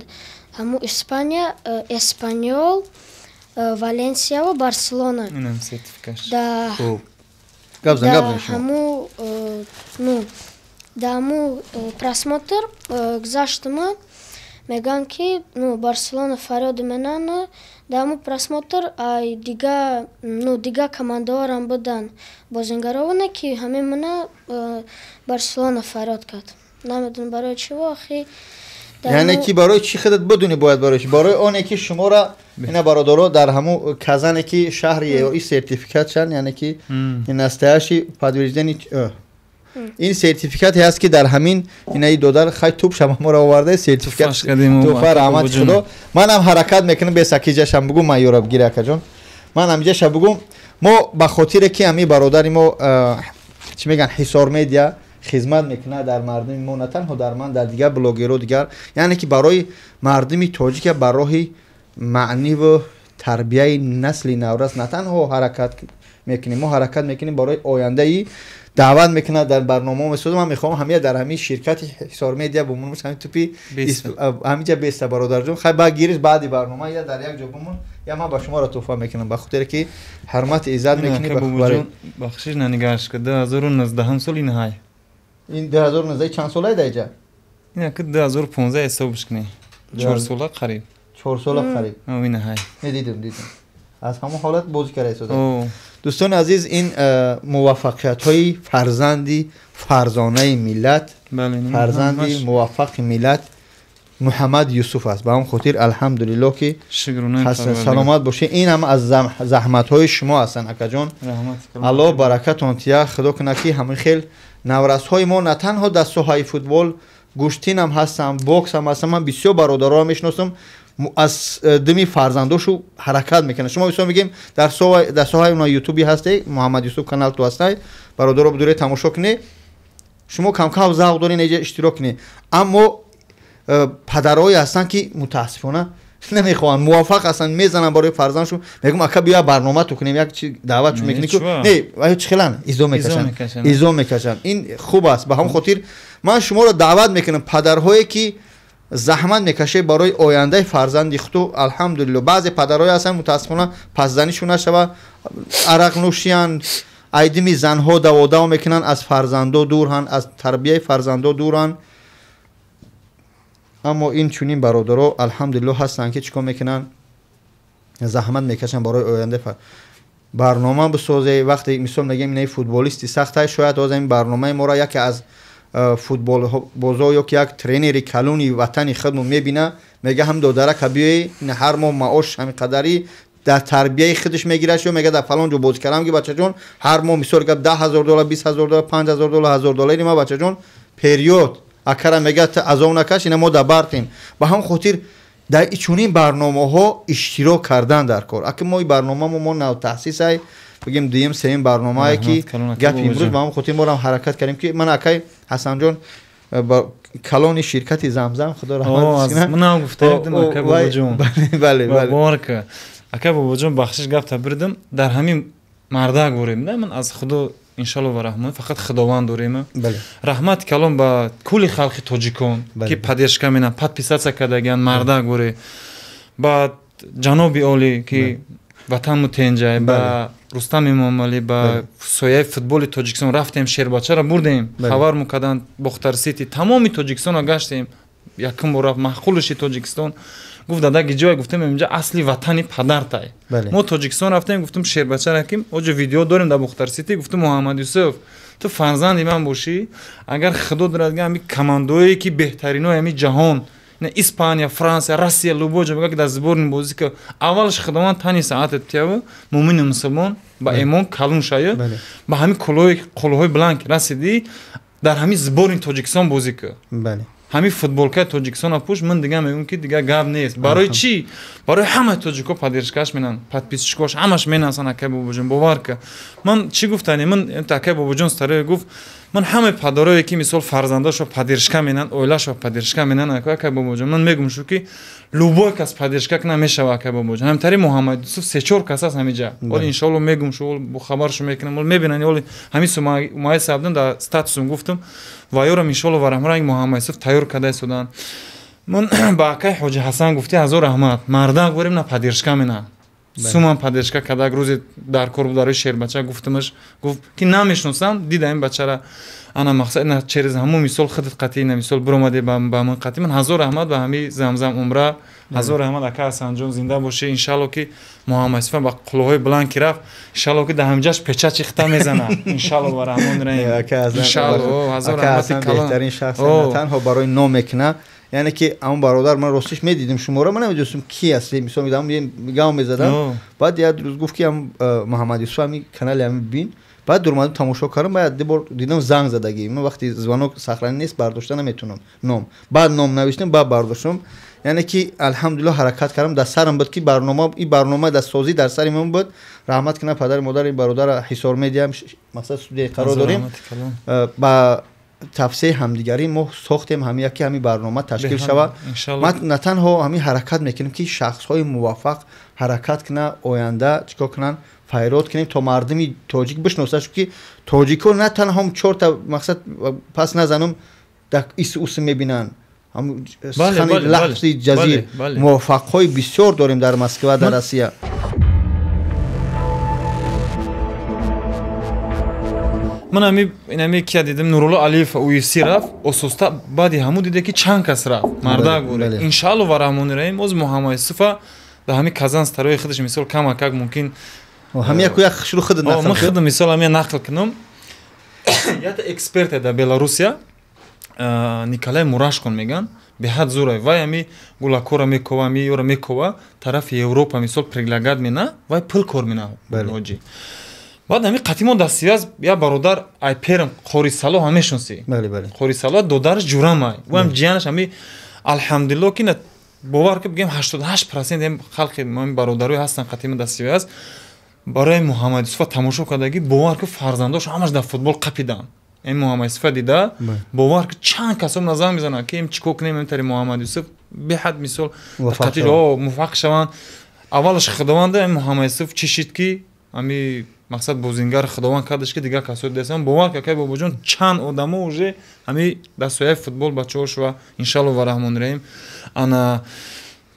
ҳаму Испания, Эспаньол, Валенсия ва Барселона. Ҳаму ну да ҳаму просмотр гузаштама, мегӯянд, ки ну Барселона фарёд менан. Да ҳаму просмотр ай дига, ну, дига командаҳорам буданд бозингароване, ки ҳамин мана Барселона фарёд кард. Намедонам барои чиво ахи. Яъне ки барои чӣ худат бидунӣ бояд, барои чӣ, барои оне ки шуморо ина бародаро дар ҳаму Казане, ки шаҳри и сертификат шан, яъне ки настоящий подтверждение, ин сертификате ҳаст, ки дар ҳамин инаи додар хай туп шама моро оварда, сертификат туҳфа, раҳмати худо. Манам ҳаракат мекунам, бесакиҷашам бугум, ман ёра бигир, акаҷон, ман ҳамиҷаша бугум. Мо ба хотире ки ҳамин бародари мо, чӣ мегӯянд, Ҳисор Медиа хизмат мекунад дар мардуми мо, на танҳо дар ман, дар дигар блогеро дигар, яъне ки барои мардуми тоҷика ба роҳи маъниву тарбияи насли наврас на танҳо ҳаракат мекунем, мо ҳаракат мекунем барои ояндаи. Даъват мекунад, дар барномао месозад. Ман мехоҳам ҳамия дар ҳамин ширкати Ҳисор Медиа бумонам, ҳамин тупи ҳаминҷа беста. Бародарҷон, хай ба гириш, баъди барнома я дар як ҷо бумон, я ман ба шуморо туҳфа мекунам, ба хотире ки ҳурмати иззат мекунӣ. Бахшиш, нанигаҳш, ки 2019 сол ин ҳай. Ин 2019 чанд солае даиҷа? Ин ки 2015 ҳисобш кунӣ, 4 сола қариб. 4 сола қариб. Ин ҳай. Дидим, дидим, аз ҳамон ҳолат бозӣ карда истода. Дӯстони азиз, ин муваффақиятҳои фарзанди фарзонаи миллат, фарзанди муваффақи миллат Муҳаммад Юсуф аст. Ба ҳамон хотир алҳамдулиллоҳ, ки саломат бошед. Ин ҳам аз заҳматҳои шумо ҳастанд, акаҷон. Аллоҳ баракатон тия. Худо кунад, ки ҳамин хел наврасҳои мо на танҳо дар соҳаи футбол, гӯштин ҳам ҳастанд, бокс ҳам ҳастанд. Ман бисёр бародароро мешиносам, аз дими фарзандошу ҳаракат мекунад. Шумо бисёр мегӯем, дар соҳаи уна ютуби ҳасте, Муҳаммад Юсуф канал ту ҳастай, бародаро бидуре тамошо кунед. Шумо камкам завқ доред иҷа иштирок кунед, аммо падарое ҳастанд, ки мутаассифона намехоҳанд, муваффақ ҳастанд, мезананд барои фарзандшон. Мегӯм, ака, биё барнома ту кунем, як чи даъват чу мекунӣ, не, чӣ хелан изо мекашанд, изо мекашанд. Ин хуб аст. Ба ҳамон хотир ман шуморо даъват мекунам, падарҳое ки заҳмат мекашед барои ояндаи фарзанди худу. Алҳамдулилло, баъзе падарҳое ҳастанд, мутаассифона пасзанишон нашава, арақнӯшиянд, айдими занҳо даводаво мекунанд, аз фарзандо дурҳанд, аз тарбияи фарзандо дуранд. Аммо ин чунин бародаро, алҳамдулилло, ҳастанд, ки чӣ кор мекунанд? Заҳмат мекашанд барои ояндаи. Барнома бисозе, вақте мисол мегӯем, инаи футболисти сахтай, шояд ҳозир ин барномаи моро яке аз футболбозо ё ки як тренери калони ватани худмо мебина, мега, ҳам додарака биёи, ҳар моҳ маош ҳамин қадари, дар тарбияи худаш мегираш, ё мега, дар фалон ҷо бозӣ кардам, ки бачаҷон, ҳар моҳ мисол гап 10 000 доллар, 20 000 доллар, 5000 доллар, 1000 доллари ма, бачаҷон, период акара мега, азоб накаш, ина мо дар бартем. Ба ҳамон хотир дар чунин барномаҳо иштирок кардан дар кор. Аки мо барномамо мо навтаъсисай, бигем, дуюм, сеюм барномае, ки гапи имрӯз. Ба ҳамон хотир морам ҳаракат кардем, ки ман акай Ҳасанҷон, калони ширкати Замзам, худо раҳмат. Ака Бобоҷон, бахшиш, гапта бирдим. Дар ҳамин мардак бурем да, ман аз худо иншаллоҳ ва раҳмон фақат Худованд дорем. Раҳмат калом ба кулли халқи тоҷикон ки поддержка менан, подписаться кардагиан, мардак боре. Ба ҷаноби олӣ ки ватан мутенҷай, ба Рустам Эмомалӣ, ба сояи футболи Тоҷикистон рафтем, шербачаро бурдем, хабар мукардан Бохтар Сити, тамоми Тоҷикистонро гаштем. Якум бор рафт маъқулиши Тоҷикистон. Гуфт дадаги ҷой, гуфтем инҷа асли ватани падартай. Мо Тоҷикистон рафтем, гуфтем шербачара ки оҷо видео дорем дар Бохтар Сити, гуфтем Муҳаммад Юсуф, ту фарзанди ман бошӣ, агар Худо дорад ҳами командое ки беҳтаринои ҳами ҷаҳон, Испания, Франсия, Россия, любой ҷо мега ки дар сборни бозӣ ки аввалаш Худованд тани саатат тияву муъмини мусулмон ба имон калон шая, ба ҳами қулҳои баланд ки расидӣ, дар ҳами сборни Тоҷикистон бозӣ ки. Ҳамин футболкаи Тоҷикистонро пӯш, ман дига мегӯям ки дига гап нест. Барои чӣ? Барои ҳамаи тоҷико поддержкаш менан, подписчикош ҳамаш менасан акай Бобоҷон, бовар ка. Ман чӣ гуфтани? Ман акай Бобоҷон старое гуфт, ман ҳамаи падарое ки мисол фарзандашо поддержка менан, оилашо поддержка менан, акай Бобоҷон, ман мегӯм шу ки любой кас поддержка кна мешава акай Бобоҷон. Ҳамтари Муҳаммад Юсуф се-чор кас аст ҳамиҷа. Оли иншоалло мегӯм шу, бо хабаршу мекунам, оли мебинани, оли ҳамин сумаи сабдам дар статусум гуфтам, ва ёрам иншоалло ва раҳмон Муҳаммад Юсуф тайёр карда истоданд. Ман ба акай Ҳоҷи Ҳасан гуфти ҳазор раҳмат, мардак борем на поддержка мена. Суман поддержка карда, рӯзе дар кор буд барои шербача, гуфтамаш, гуфт ки намешносам, дида ин бачара ана мақсад на через ҳамун мисол худат қатъи на мисол биромаде ба ман қатъи. Ман ҳазор раҳмат ба ҳами Замзам умра, ҳазор раҳмат ака Ҳасанҷон, зинда бошӣ. Иншалло ки Муҳаммад Юсуф ба қулҳои баланд ки рафт, иншалло ки дар ҳамҷаш печачи хита мезана. Иншалло ва раҳмон раҳим. Иншалло ҳазор раҳмати калон. Беҳтарин шахс на танҳо барои ном мекуна, яъне ки ҳамон бародар, ман ростиш медидим шуморо, ман намедонистам ки ҳастӣ, мисол медам гав мезадам. Баъд як рӯз гуфт ки Муҳаммад Юсуф ҳами канали ҳами бин. Баъд дурмадам тамошо кардам, баъд ду бор дидам занг задагӣ. Ман вақти звонок сахрани нест, бардошта наметунам ном. Баъд ном навиштам, баъд бардоштам. Яъне ки алҳамдулиллоҳ ҳаракат кардам, дар сарам буд ки барнома, ин барнома дар созӣ дар сари ман буд. Раҳмат кунам падари модари ин бародара Ҳисор медиҳам, мақсад студияи қарор дорем. Ба тавсияи ҳамдигарӣ мо сохтем ҳами яке ҳами барнома ташкил шавад. Ман на танҳо ҳамин ҳаракат мекунем ки шахсҳои муваффақ ҳаракат кунанд, оянда чикор кунанд, файрод кунем то мардуми тоҷик бишносад, ки тоҷико на танҳо чорта мақсад пас назанум дар ис ус мебинанд. Сухани лафзи ҷазир муваффақҳои бисёр дорем дар Москва, дар Россия. Ман ами кия дидам, Нурулло Алиев UFC рафт, ососта баъди ҳамун диде ки чанд кас рафт, мардак боре. Иншаалло ва раҳмони раҳим оз Муҳаммад Юсуфа дар ҳами Казан старои худаш мисол камакак мумкин ҳами яку як шуру худ нақл. Ман худ мисол ҳами нақл кунам. Якта эксперте дар Беларусия, Николай Мурашкон меган, беҳад зӯрай. Вай ҳами гулакора мекова, ҳами ёра мекова, тарафи Европа мисол предлагат мена, вай пул кор мена. Ҳоҷи. Баъд ҳами қатимо дар связ я бародар айперм Қори Салоҳ ҳам мешносӣ. Қори Салоҳ додараш ҷурамай. Ӯ ҳам ҷиянаш ҳами алҳамдулиллоҳ ки бовар ки бигем 88% ҳам халқи мо бародарои ҳастан қатимо дар связ барои Муҳаммад Юсуф тамошо кардагӣ, бовар ки фарзандош ҳамаш дар футбол қапидан. Ин Муҳаммад Юсуф дида, бовар ки чанд касом назар мезананд ки им чикор кунем ин тари Муҳаммад Юсуф беҳад мисол муваффақ шаванд. Аввалаш Худованд ин Муҳаммад Юсуф чишид ки ами мақсад бозингар Худованд кардаш ки дигар касои дестан. Бовар ки акай Бобоҷон чанд одамо уже ҳами дар сояи футбол бачаҳо шува, иншалло ва раҳмони раҳим. Ана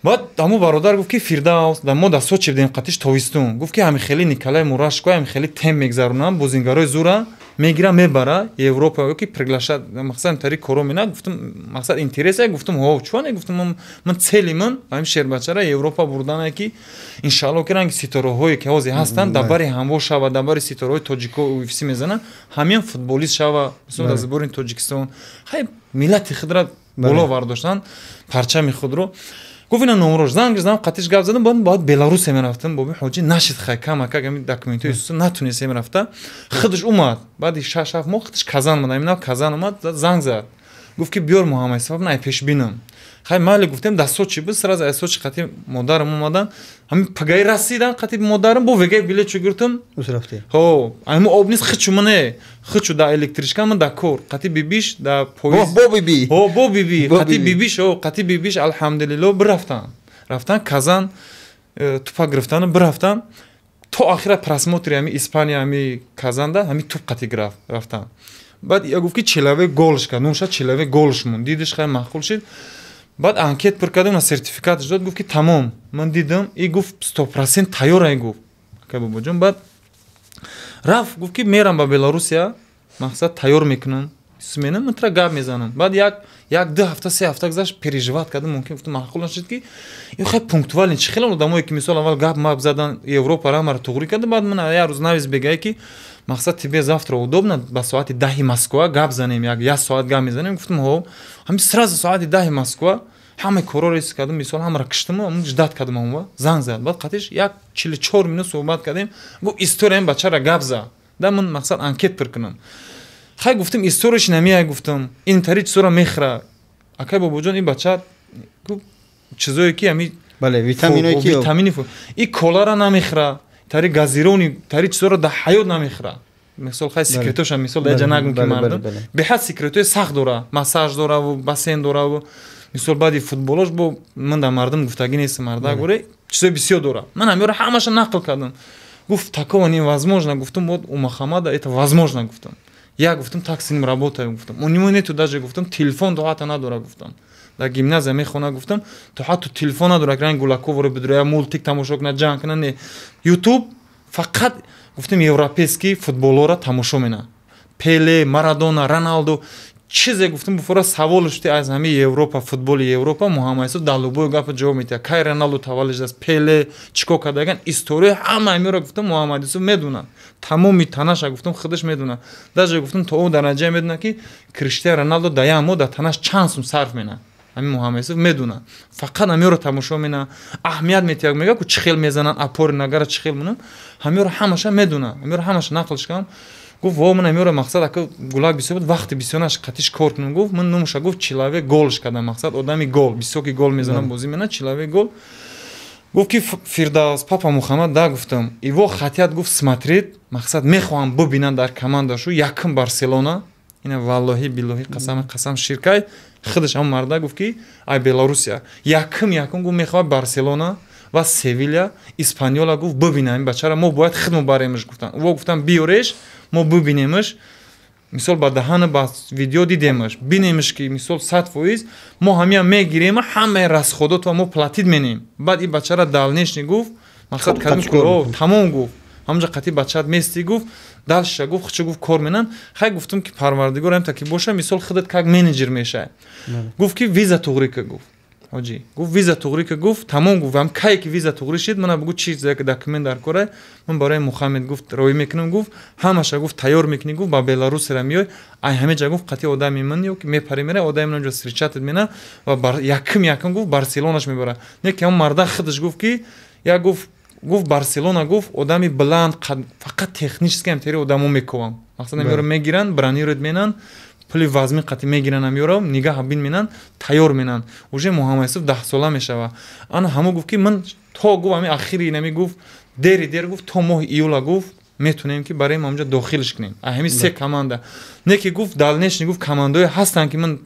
баъд ҳамун бародар гуфт ки Фирдавс, дар мо дар Сочи будем қатиш тобистон, гуфт ки ҳами хеле Николай Мурашко ҳами хеле тем мегзаронам, бозингарои зура мегира мебара Европа, ё ки приглашат мақсад тари коро мена. Гуфтам мақсад интерес гуфтам ҳо чуане, гуфтам ман цели ман ҳамин шербачара Европа бурдана ки иншаалло ки ранги ситораҳое ки ҳозир ҳастанд дар бари ҳамво шава, дар бари ситораҳои тоҷико UFC мезананд, ҳамин футболист шава мисол дар сборни Тоҷикистон. Хай миллати худро боло бардоштанд, парчами худро. Гуфт ина номрош занг задам, қатиш гап задам, баъд бояд Беларусия мерафтам. Боби ҳоҷи нашид хай камакак ҳамин документҳои Исус натунистем рафта. Худаш омад баъди 6-7 моҳ худаш Казан омад, ҳамин Казан омад, занг зад, гуфт ки биёр Муҳаммад Юсуф най пеш бинам. Хай майли гуфтем, дар Сочи буд, сразу аз Сочи қати модарам омадан, ҳамин пагаи расидан қати модарам, бо вегай билет чу гиртам. Ҳо, ҳамин об низ хичу мане, хичу дар электричка ман дар кор, қати бибиш дар поезд. Бо биби. Ҳо, бо биби, қати бибиш, ҳо, қати бибиш алҳамдулиллоҳ бирафтан. Рафтан Казан, тупа гирифтану бирафтан. То охира просмотри ҳами Испания, ҳами Казанда, ҳами туп қати рафтан. Баъд я гуфт, ки человек голш кард, номша человек голш мон дидиш, хай, маъқул шид. Баъд анкет пур кардем, сертификатш дод, гуфт, ки тамом, ман дидам и гуфт, 100% тайёрай, гуфт, ака Бобоҷон. Баъд рафт, гуфт, ки мерам ба Беларусия, мақсад, тайёр мекунам, сменам, ман тра гап мезанам. Баъд як 2 ҳафта, 3 ҳафта гузашт, переживать кардам, мумкин, гуфтам, маъқул нашид, ки ё хай пунктуальный чӣ хеле одамое, ки мисол аввал гап мап задан, Европа рамара туғрӣ карда, баъд ман як рӯз навис бегае, ки мақсад, тебе завтра удобно ба соати 10-и Москва гап занем, як соат гап мезанем? Гуфтам, ҳо. Ҳами сразу соати 10-и Москва ҳамаи корро рес кардам, мисол, ҳамаро киштам, ждать кардам, омва занг зад. Баъд қатиш як 44 минут суҳбат кардем. Гуфт, история ин бачара гап зад да, ман мақсад анкет пур кунам. Хай, гуфтам, историяш намеяй, гуфтам, ин тари чизоро мехӯра, акай Бобоҷон, ин бача чизое ки ами бале, витаминое ки витамини и колара намехӯра, тари газировани, тари чизоро дар ҳаёт намехӯра. Мисол, хай, секретоша, мисол, даҷа нагум, ки мардум беҳад секретои сахт дора, массаж дораву бассейн дораву, мисол, баъди футболош бо ман дар мардум гуфтагӣ нестам, марда горе чизои бисёр дора. Ман ҳамёро ҳамаша нақл кардам. Гуфт, такого невозможно. Гуфтам, вот у Махамада это возможно, гуфтам. Я, гуфтам, так с ним работаю, гуфтам, у него нету даже, гуфтам, телефон то ҳатто надора, гуфтам, дар гимназия мехона, гуфтам, то ҳатто телефон надора, ранг гулаковро бидура, мультик тамошо кунад, ҷанг кунад, не, ютуб фақат, гуфтам, европейский футболора тамошо мена, Пеле, Марадона, Роналдо, чизе, гуфтам, буфора савол шуди аз ҳамаи Европа, футболи Европа, Муҳаммад Юсуф дар любой гапа ҷавоб медиҳад. Кай Роналдо таваллуд шудааст, Пеле чӣ кор кардаган, история ҳама ҳамиро, гуфтам, Муҳаммад Юсуф медонад, тамоми танаша, гуфтам, худаш медонад. Даже, гуфтам, то о дараҷае медонад, ки Криштиан Роналдо дар як моҳ дар танаш чанд сум сарф менад, ҳамин Муҳаммад Юсуф медонад. Фақат ҳамиро тамошо мена, аҳамият метиҳад, мега, ку чӣ хел мезананд, опори нагара чӣ хел монанд, ҳамиро ҳамаша медонад. Ҳамиро ҳамаша нақлш кардам. Гуфт, во, ман ҳамиро, мақсад, ака гулак бисёр буд, вақти бисёр наш қатиш кор кунам. Гуфт, ман номуша, гуфт, человек голш кардам, мақсад, одами гол, бисёр ки гол мезанам, бозӣ мена, человек гол. Гуфт, ки Фирдавс, папа Мухаммад, да, гуфтам, его хотят, гуфт, смотреть, мақсад, мехоҳам бубинанд дар командашу якум Барселона. Ина, валлоҳи биллоҳи, қасами қасам, ширкай худаш ҳам марда гуфт, ки ай Беларусия якум гуфт, мехоҳад Барселона ва Севиля, Испаньола, гуфт, бубинам ин бачара, мо бояд худмо баремш, гуфтан. Во, гуфтам, биёреш, мо бубинемш, мисол, ба даҳана, ба видео дидемаш, бинемш, ки мисол 100% мо ҳамия мегирем, ҳамаи расходотро мо платить менем. Баъд ин бачара дальнейший, гуфт, мақсад кардем, тамом, гуфт, ҳамонҷа қатъи бачаат местӣ, гуфт, дальше, гуфт, хуча, гуфт, кор менан. Хай, гуфтам, ки парвардигор ҳамта ки боша, мисол, худат как менеҷер мешай. Гуфт, ки виза туғрӣ ка, гуфт, ҳоҷӣ, гуфт, виза туғрӣ ка, гуфт, тамом, гуфт, ҳам кае ки виза туғрӣ шид, мана бугу, чи документ дар кора, ман барои Мухаммед, гуфт, роӣ мекунам, гуфт, ҳамаша, гуфт, тайёр мекунӣ, гуфт, ба Беларусира меёй, ай ҳаме ҷа, гуфт, қатъи одами ман ё ки мепари, мера, одами ман ҷо встречать мена ва якум, гуфт, Барселонаш мебара. Не ки ҳам марда худаш гуфт, ки як гуфт, Барселона, гуфт, одами баланд, фақат технически ҳамтари одамо мековам, мақсад, амёро мегиранд, бронировать менанд, пули вазми қатъи мегиранд, амёро нигаҳ бин менанд, тайёр менанд. Уже Муҳаммад Юсуф 10-сола мешава. Ана ҳамо гуфт, ки ман то, гуфт, ами ахири нами, гуфт, дери дер, гуфт, то моҳи июла, гуфт, метонем, ки барои ҳамҷа дохилш кунем ҳамин се команда. Не ки, гуфт, дальнейший, гуфт, командаое ҳастанд, ки ман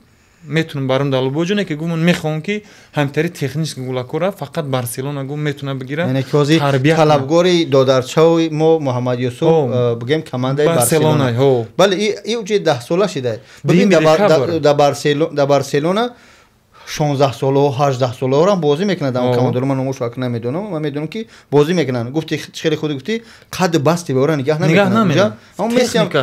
метунам барам дар любой ҷо. Не ки, гуфт, ман мехоҳам, ки ҳамтари технически гулакора фақат Барселона, гуфт, метуна бигира. Яъне ки ҳозир талабгори додарчаи мо Муҳаммад Юсуф, бигем, командаи Барселона. Бале, и уҷи 10-сола шида. Бибин, дар Барселона 16-солаҳо, 18-солаҳоро бозӣ мекунанд дар командаро. Ман номошо ак намедонам, ман медонам, ки бозӣ мекунанд. Гуфти, хеле худи гуфти, қадди басти беора нигаҳ намекунанд.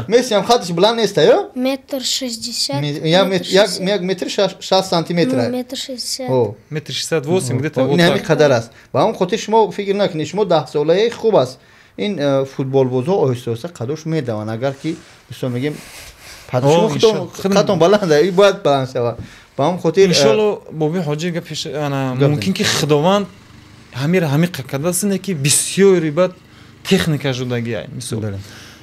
Мессиам қаддиш баланд неста ё? Метр шестьдесят. Як метр 60 сантиметр. Метр шестьдесят. Метр 68 где-то. Ин ҳамин қадар аст. Ба ҳамон хотир шумо фикр накунед, шумо 10-солаи хуб аст. Ин футболбозҳо оҳиста оҳиста қадош медаванд. Агар ки, мисол мегем, қадтон баланда, бояд баланд шавад. Ба ҳамон хотир иншолло, боби ҳоҷи, гапиш ана мумкин, ки Худованд ҳамира ҳамиқа кардааст, не ки бисёри бад техника шудагиай. Мисол,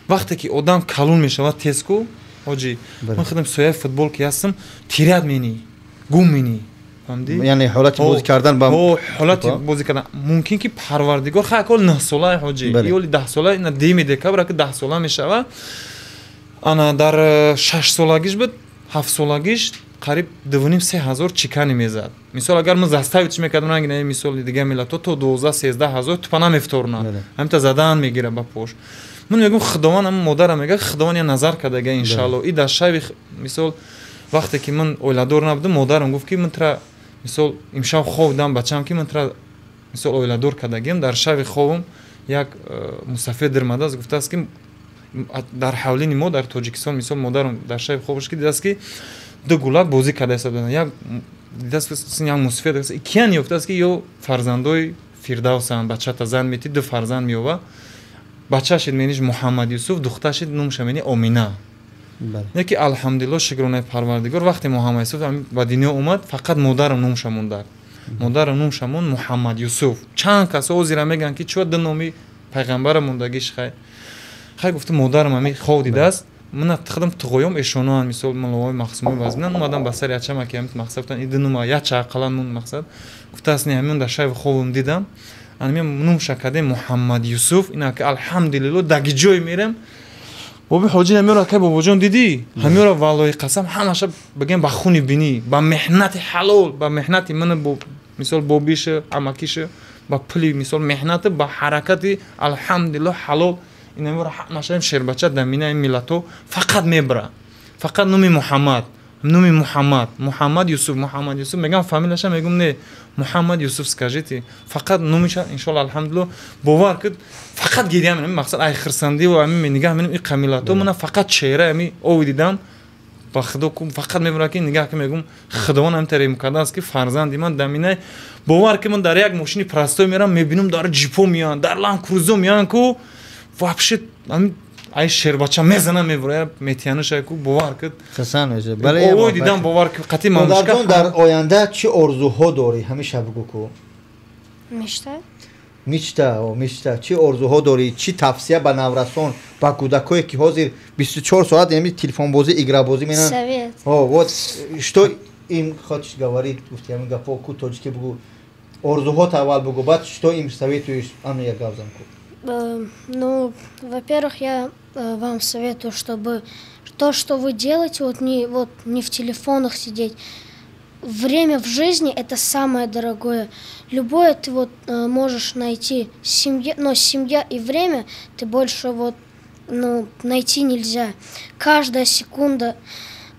вақте ки одам калон мешавад тезку, ҳоҷи, ман худам сояи футбол ки ҳастам, тиряд менӣ, гум менӣ. Яъне ҳолати бозӣ кардан. Ба ҳолати бозӣ кардан мумкин, ки Парвардигор хай акол 9-сола, ҳоҷи, ёли 10-сола, ина 10-уми декабр ака 10-сола мешавад. Ана дар 6-солагиш буд, 7-солагиш. Қариб 2,5-3 ҳазор чекани мезад. Мисол, агар мо заставить мекардам, ранги на, мисоли дига миллатҳо, то 12-13 ҳазор тупа намефторна, ҳамита задан мегира ба пош. Ман мегӯм, Худованд, ҳам модарам мега, Худованд я назар кардага, иншалло. И дар шаби, мисол, вақте ки ман оиладор набудам, модарам гуфт, ки ман тра, мисол, имшаб хоб дидам, бачаам, ки ман тра, мисол, оиладор кардагиам. Дар шаби хобам як мусафир дирмадааст, гуфтааст, ки дар ҳавлини мо дар Тоҷикистон, мисол, модарам дар шаби хобаш ки дидааст, ки ду гулак бозӣ карда истодаанд. Як дидааст, як мусафир киян ёфтааст, ки ё фарзандои Фирдавсанд. Бачата зан мети, ду фарзанд меёва. Бачашид мениш Муҳаммад Юсуф, духташид номша мени Омина. Яки, алҳамдулилло, шукронаи Парвардигор, вақте Муҳаммад Юсуф ба дунё омад, фақат модарам номша мондар, модарам номша монд Муҳаммад Юсуф. Чанд кас ҳозира мегӯянд, ки чӯ ду номи пайғамбара мондагиш. Хай, хай, гуфта, модарам ами хоб дидааст. Мана худам туғоём эшоноан, мисол, маловои мақсумои вазминан омадам ба сари ачама, ки ҳамин мақсад гуфтан, иду нума яча ақаллан мун мақсад гуфтааст. Не, ҳамин дар шаби хобам дидам, анами нумша кардем Муҳаммад Юсуф. Ина ки, алҳамдулилло, даги ҷой мерем, боби ҳоҷи ҳамёра, кай бобоҷон, дидӣ ҳамёра, валлоҳи қасам, ҳамаша бигем, ба хуни бинӣ, ба меҳнати ҳалол, ба меҳнати мана, мисол, бобиша, амакиша, ба пули, мисол, меҳнати, ба ҳаракати, алҳамдулилло, ҳалол. Инамёра ҳамаша шербача даминаи миллато фақат мебара, фақат номи Муҳаммад, номи Муҳаммад, Муҳаммад Юсуф, Муҳаммад Юсуф мегам. Фамилияша мегум, не, Муҳаммад Юсуф скажите, фақат номиша. Иншолла, алҳамдулилло, бовар куд, фақат гиря менам, мақсад, ай хирсандиву ами нигаҳ менам, иқа миллато мана фақат чеҳра ами ови дидам, ба Худо фақат мебарам, ки нигаҳ ки мегум, Худованд ҳам тариқ кардааст, ки фарзанди ман даминай. Бовар ки, ман дар як мошини простой мерам, мебинам, дар ҷипо меянд, дар Ланд Крузо меянд ку, вообще ай шербача мезанам, мебурая, метиянуша ку, бовар куд. Хасан меша, бале. Овой дидам, бовар ки, қати мамушка. Дар оянда чӣ орзуҳо дорӣ, ҳамеша бугӯ ку. Мечта. Мечта, мечта, чӣ орзуҳо дорӣ? Чӣ тавсия ба наврасон, ба кӯдакое, ки ҳозир 24 соат ами телефонбозӣ, играбозӣ менан? Совет. Вот что им хочешь говорить? Гуфти ҳамин гапо ку, тоҷикӣ бугӯ. Орзуҳот аввал бугӯ, баъд что им советуешь, ана як гап зан ку. Ну, во-первых, я вам советую, чтобы то, что вы делаете, вот не в телефонах сидеть. Время в жизни – это самое дорогое. Любое ты вот можешь найти семье, но семья и время ты больше вот, ну, найти нельзя. Каждая секунда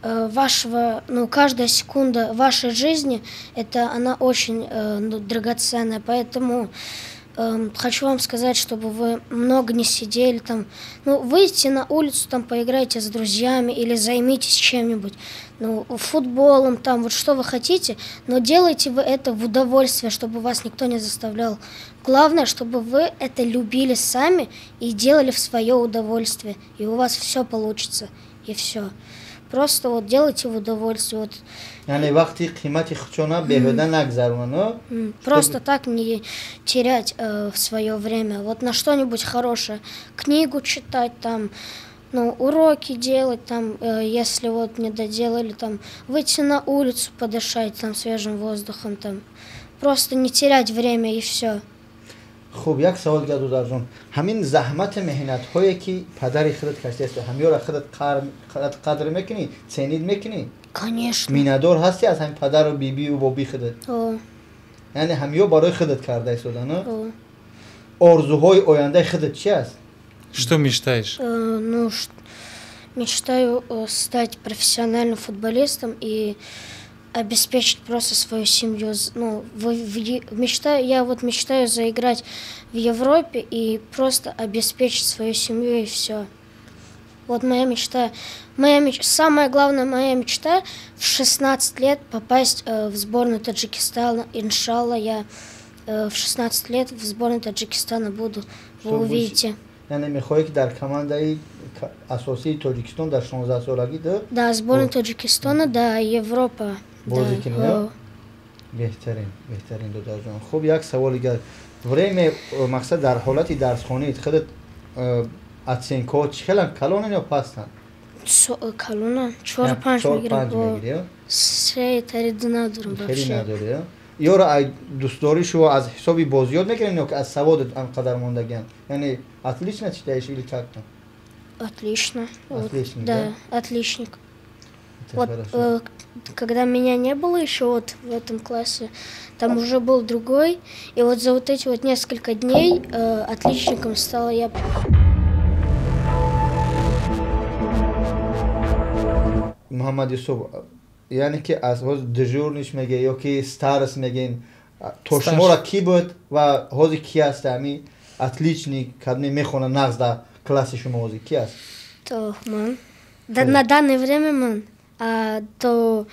вашего, ну, каждая секунда вашей жизни, это она очень ну, драгоценная, поэтому хочу вам сказать, чтобы вы много не сидели там. Ну, выйдите на улицу, там поиграйте с друзьями или займитесь чем-нибудь. Ну, футболом, там, вот что вы хотите, но делайте вы это в удовольствие, чтобы вас никто не заставлял. Главное, чтобы вы это любили сами и делали в свое удовольствие, и у вас все получится, и все. Просто вот делайте в удовольствие. Вот. Яъне вақти қимати худшона беҳуда нагзаронанд. Просто так не терять свое время. Вот на что-нибудь хорошее. Книгу читать там, ну, уроки делать там, если вот не доделали, там, выйти на улицу, подышать там свежим воздухом там. Просто не терять время, и все. Хуб, як савол дигар, додарҷон. Ҳамин заҳмати меҳнатҳое, ки падари худат кашидааст, ҳамёра худат қадр мекунӣ, ценить мекунӣ? Конечно. Миннатдор ҳастӣ аз ҳамин падару бибию боби худат? Яъне ҳамё барои худат карда истодан? Орзуҳои ояндаи худат чи аст? Что мечтаешь? Ну, мечтаю стать профессиональным футболистом и обеспечить просто свою семью. Ну, мечтаю, я вот мечтаю заиграть в Европе и просто обеспечить свою семью, и все. Вот моя мечта, самая главная моя мечта – в 16 лет попасть в сборную Таджикистана. Иншалла, я в 16 лет в сборной Таджикистана буду. Вы увидите. Яъне мехоҳӣ, ки дар командаи асосии Тоҷикистон дар 16 солагӣ? Да, сборная Таджикистана, да, Европа. Бозӣ кунӣ. Беҳтарин, беҳтарин, додарҷон. Хуб, як савол дигар. Время, мақсад, дар ҳолати дарсхонӣ худат оценкаҳо чӣ хелан, калонан ё пастанд? Калона, чор панҷ мегирам, се тариду надорам. Хеле надорӣ. Ёро ай дӯстдорӣ шумо аз ҳисоби бозиёт мекунед ё ки аз саводат анқадар мондагианд? Яъне отлично читаешь или как там? Отлично. Отличник. Да, отличник. Вот, когда меня не было еще вот в этом классе, там уже был другой. И вот за вот эти вот несколько дней отличником стала я. Муҳаммад Юсуф, яъне ки аз ҳозир дежурный ш меге ё ки старост мегем, то шуморо кӣ буд ва ҳозир ки аст ҳами отличник, кадме мехона нағз дар класси шумо ҳозир ки аст? То ман. На данное время ман. А то,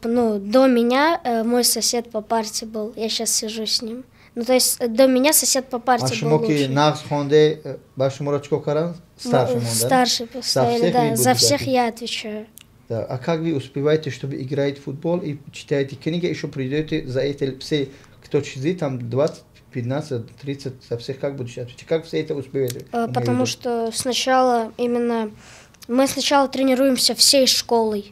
ну, до меня мой сосед по парте был. Я сейчас сижу с ним. Ну, то есть до меня сосед по парте был. Шумо ки нағз хонде, ба шуморо чӣ кор карданд? Старше монда? Старше поставили, да. За всех я отвечаю. Да. А как вы успеваете, чтобы играть в футбол и читаете книги, еще придете за эти все, кто сидит там 20, 15, 30, за всех как будете отвечать? Как все это успеваете? Потому что сначала именно мы сначала тренируемся всей школой.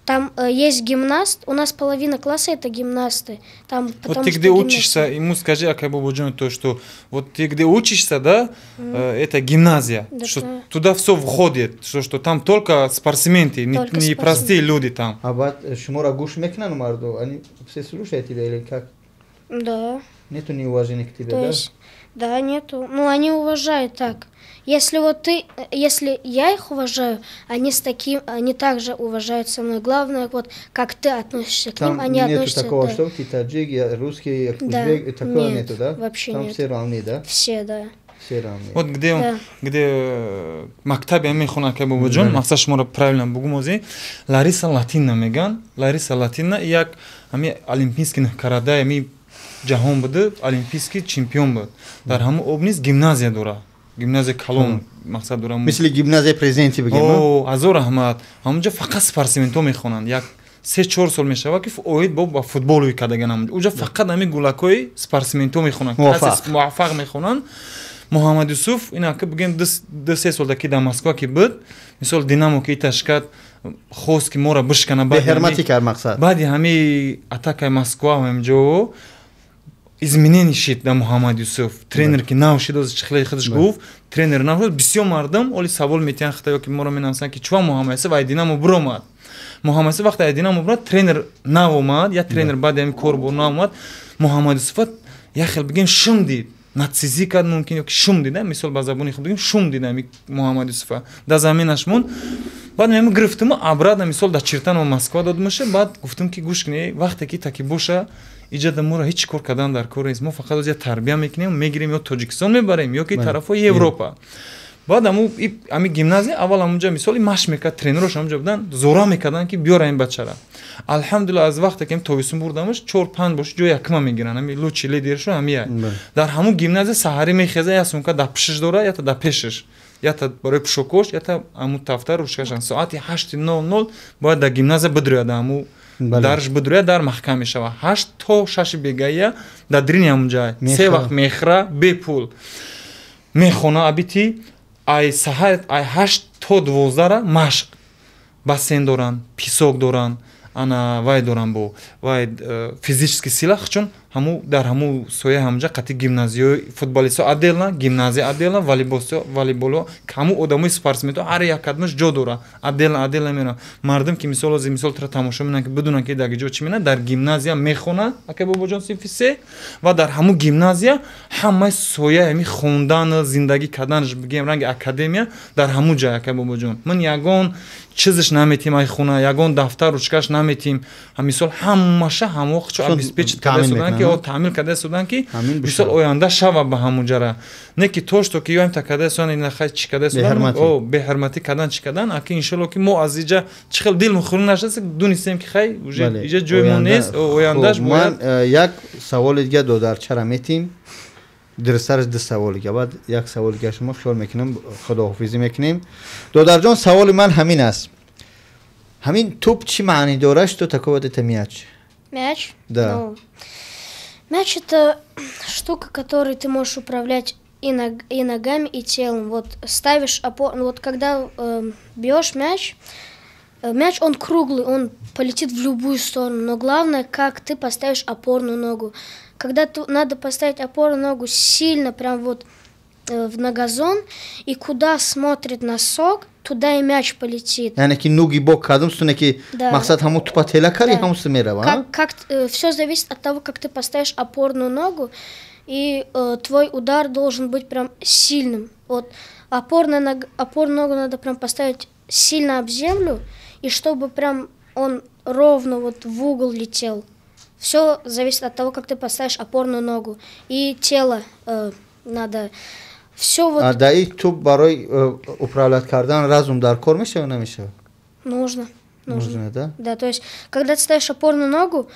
Там есть гимнаст, у нас половина класса это гимнасты. Там, вот ты где учишься, ему скажи, Акай Бободжон, то, что вот ты где учишься, да, это гимназия, да, что да. Туда все входит, что там только спортсмены, не простые люди там. А вот шумора гуш мекнан марду, они все слушают тебя или как? Да. Нету неуважения к тебе, то да? Есть, да, нету. Ну, они уважают так. Если вот ты, если я их уважаю, они с таким, они также уважают со мной. Главное, вот как ты относишься к ним, они нету относятся. Такого, да. Что ты таджик, я русский, я узбек, да. Такого нет, нету, да? Вообще там нет. Все равны, да? Все, да. Все равны. Вот где, да. Где мактабе мехона Акай Бободжон, мақсад шуморо правильно бугум ози, Лариса Латина меган, Лариса Латина як ами олимпийский карадай ами ҷаҳон буда, олимпийский чемпион буд. Дар ҳамон об низ гимназия дора. Гимназия калон мақсад дора. Мисли гимназияи президенти бигем. О, ҳазор раҳмат. Ҳамонҷо фақат спортсментҳо мехонанд. Як 3-4 сол мешавад ки оид ба футбол ӯй кардаган ҳамонҷо. Уҷо фақат ҳамин гулакҳои спортсментҳо мехонанд. Муваффақ мехонанд. Муҳаммад Юсуф ина ки бигем 2-3 сол ки дар Москва ки буд, мисол Динамо ки иташкад хост ки моро бишкана, беҳурматӣ кард мақсад. Баъди ҳамин атакаи Москва ҳамҷо изменение шид да Муҳаммад Юсуф. Тренер ки нав шид, оз чихлаи худаш гуфт, тренер нав шуд, бисёр мардум оли савол метиҳанд хита ё ки моро менависанд ки чува Муҳаммад Юсуф ай Динамо буромад. Муҳаммад Юсуф вақте ай Динамо бурад, тренер нав омад, я тренер баъди ҳамин кор бо нав омад, Муҳаммад Юсуф як хел бигем шум дид. Нацизӣ кард мумкин ё ки шум дид, мисол ба забони худ бигем шум дид ҳамин Муҳаммад Юсуфа. Дар заминаш монд. Баъд меҳм гирифтиму обратно мисол дар Чиртанова Москва додмаша, баъд гуфтим ки гӯш кунед, вақте ки таки боша иҷода моро ҳеҷ кор кардан дар кор нест. Мо фақат оз я тарбия мекунем, мегирем ё Тоҷикистон мебарем, ё ки тарафҳои Европа. Баъд ами гимназия аввал ҳамунҷа мисоли машқ мекард, тренерош ҳамунҷа буданд, зора мекарданд ки биёра ин бачара. Алҳамдулилла аз вақте ки ам тобистон бурдамаш, 4-5 бош ҷои якма мегиранд. Ами лучший лидершо ҳамия. Дар ҳамун гимназия саҳарӣ мехеза, я сумка дар пишиш дора, ята дар пешиш. Ята барои пӯшокош, ята ҳамун тафтар ручкашан. Соати 8:00 бояд дар гимназия бидуряд, ҳамун дарш бидуряд, дар маҳкам мешавад. 8 то 6 бегая дар дрини ҳамун ҷай. Се вақт мехӯра, бепул. Мехона абити, ай саҳар ай 8 то 12 машқ. Бассейн доранд, писок доранд, ана вай доранд бо вай физический сила, чун ҳаму дар ҳаму соя ҳамҷа қати гимназиёи футболистҳо отдельно, гимназия отдельно, волейболистҳо, волейболо, ҳаму одамои спортсменҳо ҳар як кадмаш ҷо дора, отдельно отдельно мераванд. Мардум ки мисол ози мисол тра тамошо менанд ки бидунанд ки дар ҷо чӣ менанд, дар гимназия мехонанд, Акай Бобоҷон синфи 3, ва дар ҳаму гимназия ҳамаи соя ҳами хондан, зиндагӣ карданаш бигем ранги академия дар ҳаму ҷай Акай Бобоҷон. Ман ягон чизаш наметим ай хона, ягон дафтар ручкаш наметим. Мисол ҳамаша ҳамоқ чо обеспечить карда суданд ки таъмин карда суданд ки мисол оянда шава ба ҳамун ҷара. Не ки то что ки ёем та карда судан, ина хай чӣ карда судан, о беҳурматӣ кардан чӣ кардан, аки иншалло ки мо аз иҷа чӣ хел дил хунук нашаст, дунистем ки хай уже иҷа ҷои мо нест, ояндаш бояд. Ман як саволи дига додарчара метим. Дурусттараш ду савол дига, баъд як савол дига шумо хиёл мекунам, худоҳофизӣ мекунем. Додарҷон, саволи ман ҳамин аст. Ҳамин тӯп чӣ маънӣ дорад, что такое вот это мяч? Мяч? Да. Ну, мяч это штука, которой ты можешь управлять и ногами, и телом. Вот ставишь опору, вот когда бьешь мяч, мяч он круглый, он полетит в любую сторону, но главное, как ты поставишь опорную ногу. Когда надо поставить опорную ногу сильно, прям вот в ногозон, и куда смотрит носок, туда и мяч полетит. Яъне ки нуги бо кадом суне ки мақсад ҳамон тупа тела кари, ҳамон су мерава. Как все зависит от того, как ты поставишь опорную ногу, и твой удар должен быть прям сильным. Вот опорную ногу надо прям поставить сильно об землю, и чтобы прям он ровно вот в угол летел. Все зависит от того, как ты поставишь опорную ногу. И тело надо. Все вот. А да и туп барои управлять кардан разум дар кор мешава, намешава? Нужно. Нужно, да? Да, то есть, когда ты ставишь опорную ногу,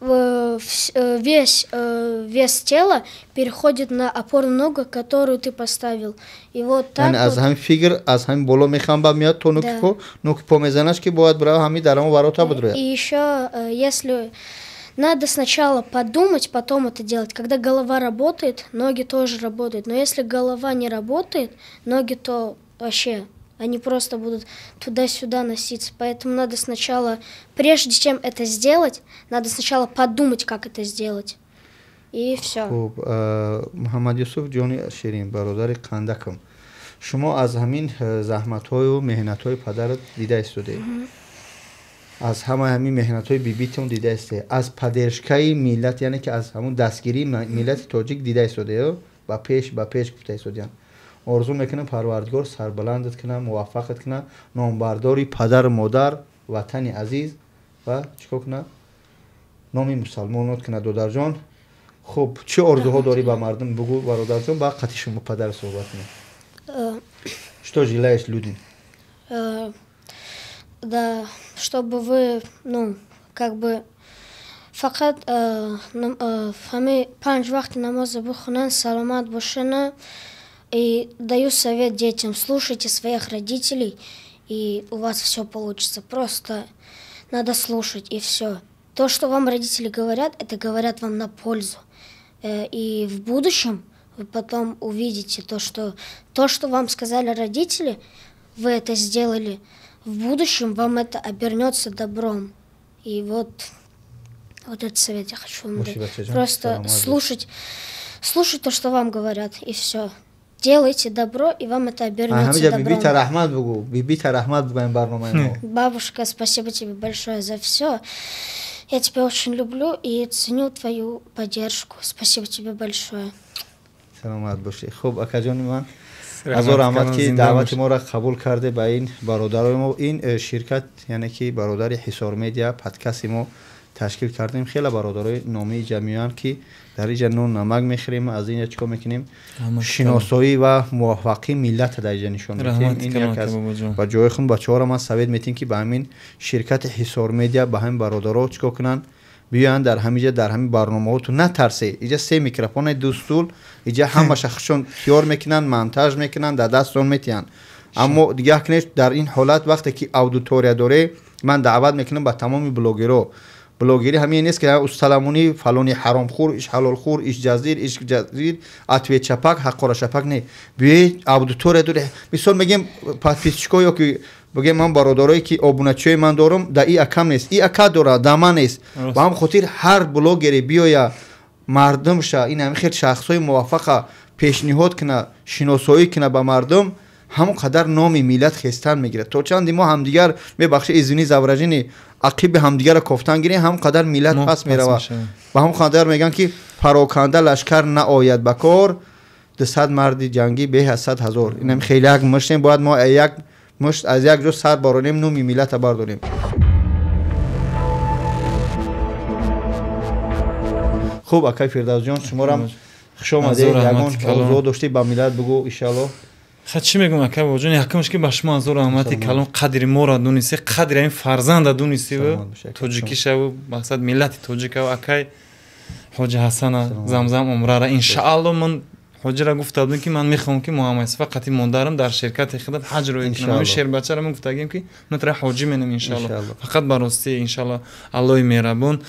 весь вес тела переходит на опорную ногу, которую ты поставил. И вот так. Аз ҳамин фигур, аз ҳамин боло мехамба меяд то нуки по, нуки по мезанаш ки бояд бирава ҳамин дар ҳамон ворота бидрояд. И еще, если надо сначала подумать, потом это делать. Когда голова работает, ноги тоже работают. Но если голова не работает, ноги то вообще, они просто будут туда-сюда носиться. Поэтому надо сначала, прежде чем это сделать, надо сначала подумать, как это сделать. И все. Хуб, Муҳаммад Юсуф ҷони ширин, бародари қандакам. Шумо аз ҳамин заҳматҳою меҳнатҳои падарат дида истодаед. Аз ҳамаи ҳамин меҳнатҳои бибитон дида истодаед. Аз поддержкаи миллат, яъне ки аз ҳамон дастгирии миллати тоҷик дида истодаед. Ба пеш гуфта истодаанд. Орзу мекунам Парвардигор сарбаландат кунад, муваффақат кунад, номбардори падару модар, ватани азиз ва чикор кунад? Номи мусалмонот кунад, додарҷон. Хуб, чӣ орзуҳо дорӣ ба мардум бугӯ, бародарҷон, ба қати шумо падар суҳбат кунем. Что желаешь людям? Да, чтобы вы, ну, как бы фақат ҳами панҷ вақти намоза бихонанд, саломат бошанд. И даю совет детям: слушайте своих родителей, и у вас все получится. Просто надо слушать, и все. То, что вам родители говорят, это говорят вам на пользу. И в будущем вы потом увидите то, что вам сказали родители, вы это сделали. В будущем вам это обернется добром. И вот этот совет я хочу вам дать. Просто слушать то, что вам говорят, и все. Делайте добро, и вам это обернется добром. Бибита рахмат бугу, бибита рахмат бугу. Бабушка, спасибо тебе большое за все. Я тебя очень люблю и ценю твою поддержку. Спасибо тебе большое. Саломат боши. Хуб, акаҷони ман, ҳазор раҳмат ки даъвати моро қабул карде ба ин бародарои мо. Ин ширкат, яъне ки бародари Ҳисор Медиа подкасти мо ташкил кардем. Хеле бародарои номии ҷамъиянд ки дар инҷа нон намак мехӯрем, аз инҷа чикор мекунем? Шиносоӣ ва муваффақии миллат дар инҷа нишон медиҳем. Ин як аз ба ҷои хун бачаҳоро ман совет метем ки ба ҳамин ширкати Ҳисор Медиа ба ҳамин бародаро чикор кунанд, биёянд дар ҳаминҷа, дар ҳамин барномаҳо. Ту натарсе, инҷа се микрофони, ду стул, инҷа ҳамаша худшон тиёр мекунанд, монтаж мекунанд, дар дастон метиҳанд. Аммо дигар кунед дар ин ҳолат вақте ки аудитория доре, ман даъват мекунам ба тамоми блогерҳо. Блогери ҳамин нест ки усталамуни фалони ҳаромхӯр, иш ҳалолхӯр, иш ҷазир, иш ҷазир, ответ чапак, ҳаққора чапак не. Биёед аудитория доре. Мисол мегем подписчикҳо ё ки бигем ман бародарое ки обуначиҳои ман дорам, да и акам нест, и ака дора, да ман нест. Ба ҳам хотир ҳар блогере биёя мардумша, ин ҳамин хел шахсҳои муваффақа пешниҳод куна, шиносоӣ куна ба мардум, ҳамон қадар номи миллат хестан мегирад. То чанди мо ҳамдигар, мебахши, извини за выражение, ақиби ҳамдигарро кофтан гирем, ҳамон қадар миллат пас меравад. Ба ҳамон қадар мегӯянд ки пароканда лашкар наояд ба кор, 200 марди ҷангӣ беҳ аз 100 ҳазор. Инам хеле як муштем, бояд мо як мушт аз як ҷо сар баронем, номи миллата бардорем. Хуб, акай Фирдавсҷон, шуморам хуш омадед. Ягон орзуҳо доштед ба миллат бугӯ, иншааллоҳ. Ха, чӣ мегӯм, акай бобоҷон, якумш ки ба шумо ҳазор раҳмати калон, қадри моро дунисте, қадри ҳамин фарзанда дунистеву тоҷикишаву мақсад миллати тоҷикаву акай ҳоҷи Ҳасана замзам умрара. Иншаалло ман ҳоҷира гуфта будем ки ман мехоҳам ки Муҳаммад Юсуфа қати модарам дар ширкати хидмат ҳаҷро кунам. Ҳамин шербачаро ман гуфтагем ки ман тара ҳоҷӣ менам иншаалло. Фақат ба ростӣ иншаалло Аллоҳи меҳрабон.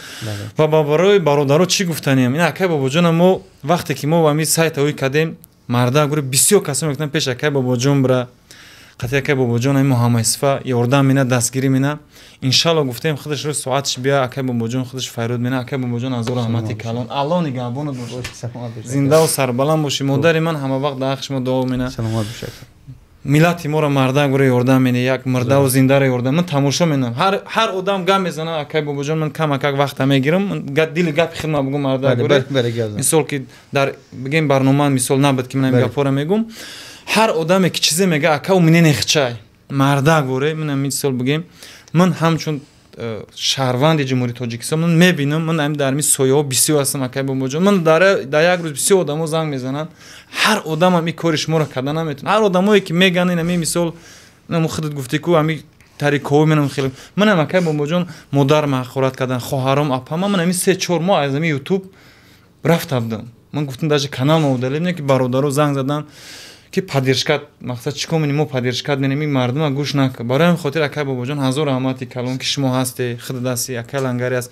Ва ба барои бародаро чӣ гуфтаниям? Ин акай бобоҷона мо вақте ки мо ҳамин сайта ҳои кардем, марда гури бисёр касо мегуфтанд пеш акай бобоҷон бира, қати акай бобоҷон ҳамин Муҳаммад Юсуфа ёрдам мена, дастгирӣ мена. Иншаалло гуфтем худаш рӯз соатш бия, акай бобоҷон худаш файруд мена. Акай бобоҷон ҳазор раҳмати калон, Аллоҳ нигаҳбонат бошад, зиндаву сарбаланд бошӣ. Модари ман ҳама вақт дар ҳаққи шумо дуо мена. Саломат бошед. Миллати моро мардак буро ёрдам мене, як мурдаву зиндаро ёрдам. Ман тамошо менам, ҳар одам гап мезана. Акай Бобоҷон, ман камакак вақта мегирам, дили гапи хидма бугум. Мардак буре, мисол ки дар бигем барнома, мисол набуд ки ман гапҳоро мегум. Ҳар одаме ки чизе мега, ака, у мине нехчай мардак буре. Ман мисол бигем, ман ҳамчун шаҳрванди Ҷумҳурии Тоҷикистон ман мебинам, ман дар ми сояҳо бисёр ҳастам. Акай Бобоҷон, ман дар як рӯз бисёр одамо занг мезананд. Ҳар одамам ин кори шуморо карда наметавонад. Ҳар одамое ки меган, ин ами мисол худат гуфтӣ ку, ами тарикови менам хеле. Манам, акай Бобоҷон, модарам ҳақорат кардан, хоҳаром, апама. Ман ами 3-4 моҳ аз ами Ютуб рафта будам. Ман гуфтам, даже канал удалил, ки бародаро занг задан ки поддержка мақсад чӣ кор менем, мо поддержка менем, ин мардума гӯш накун. Барои ҳамин хотир, акай Бобоҷон, ҳазор раҳмати калон ки шумо ҳасте, худ дасти акай Лангари аст.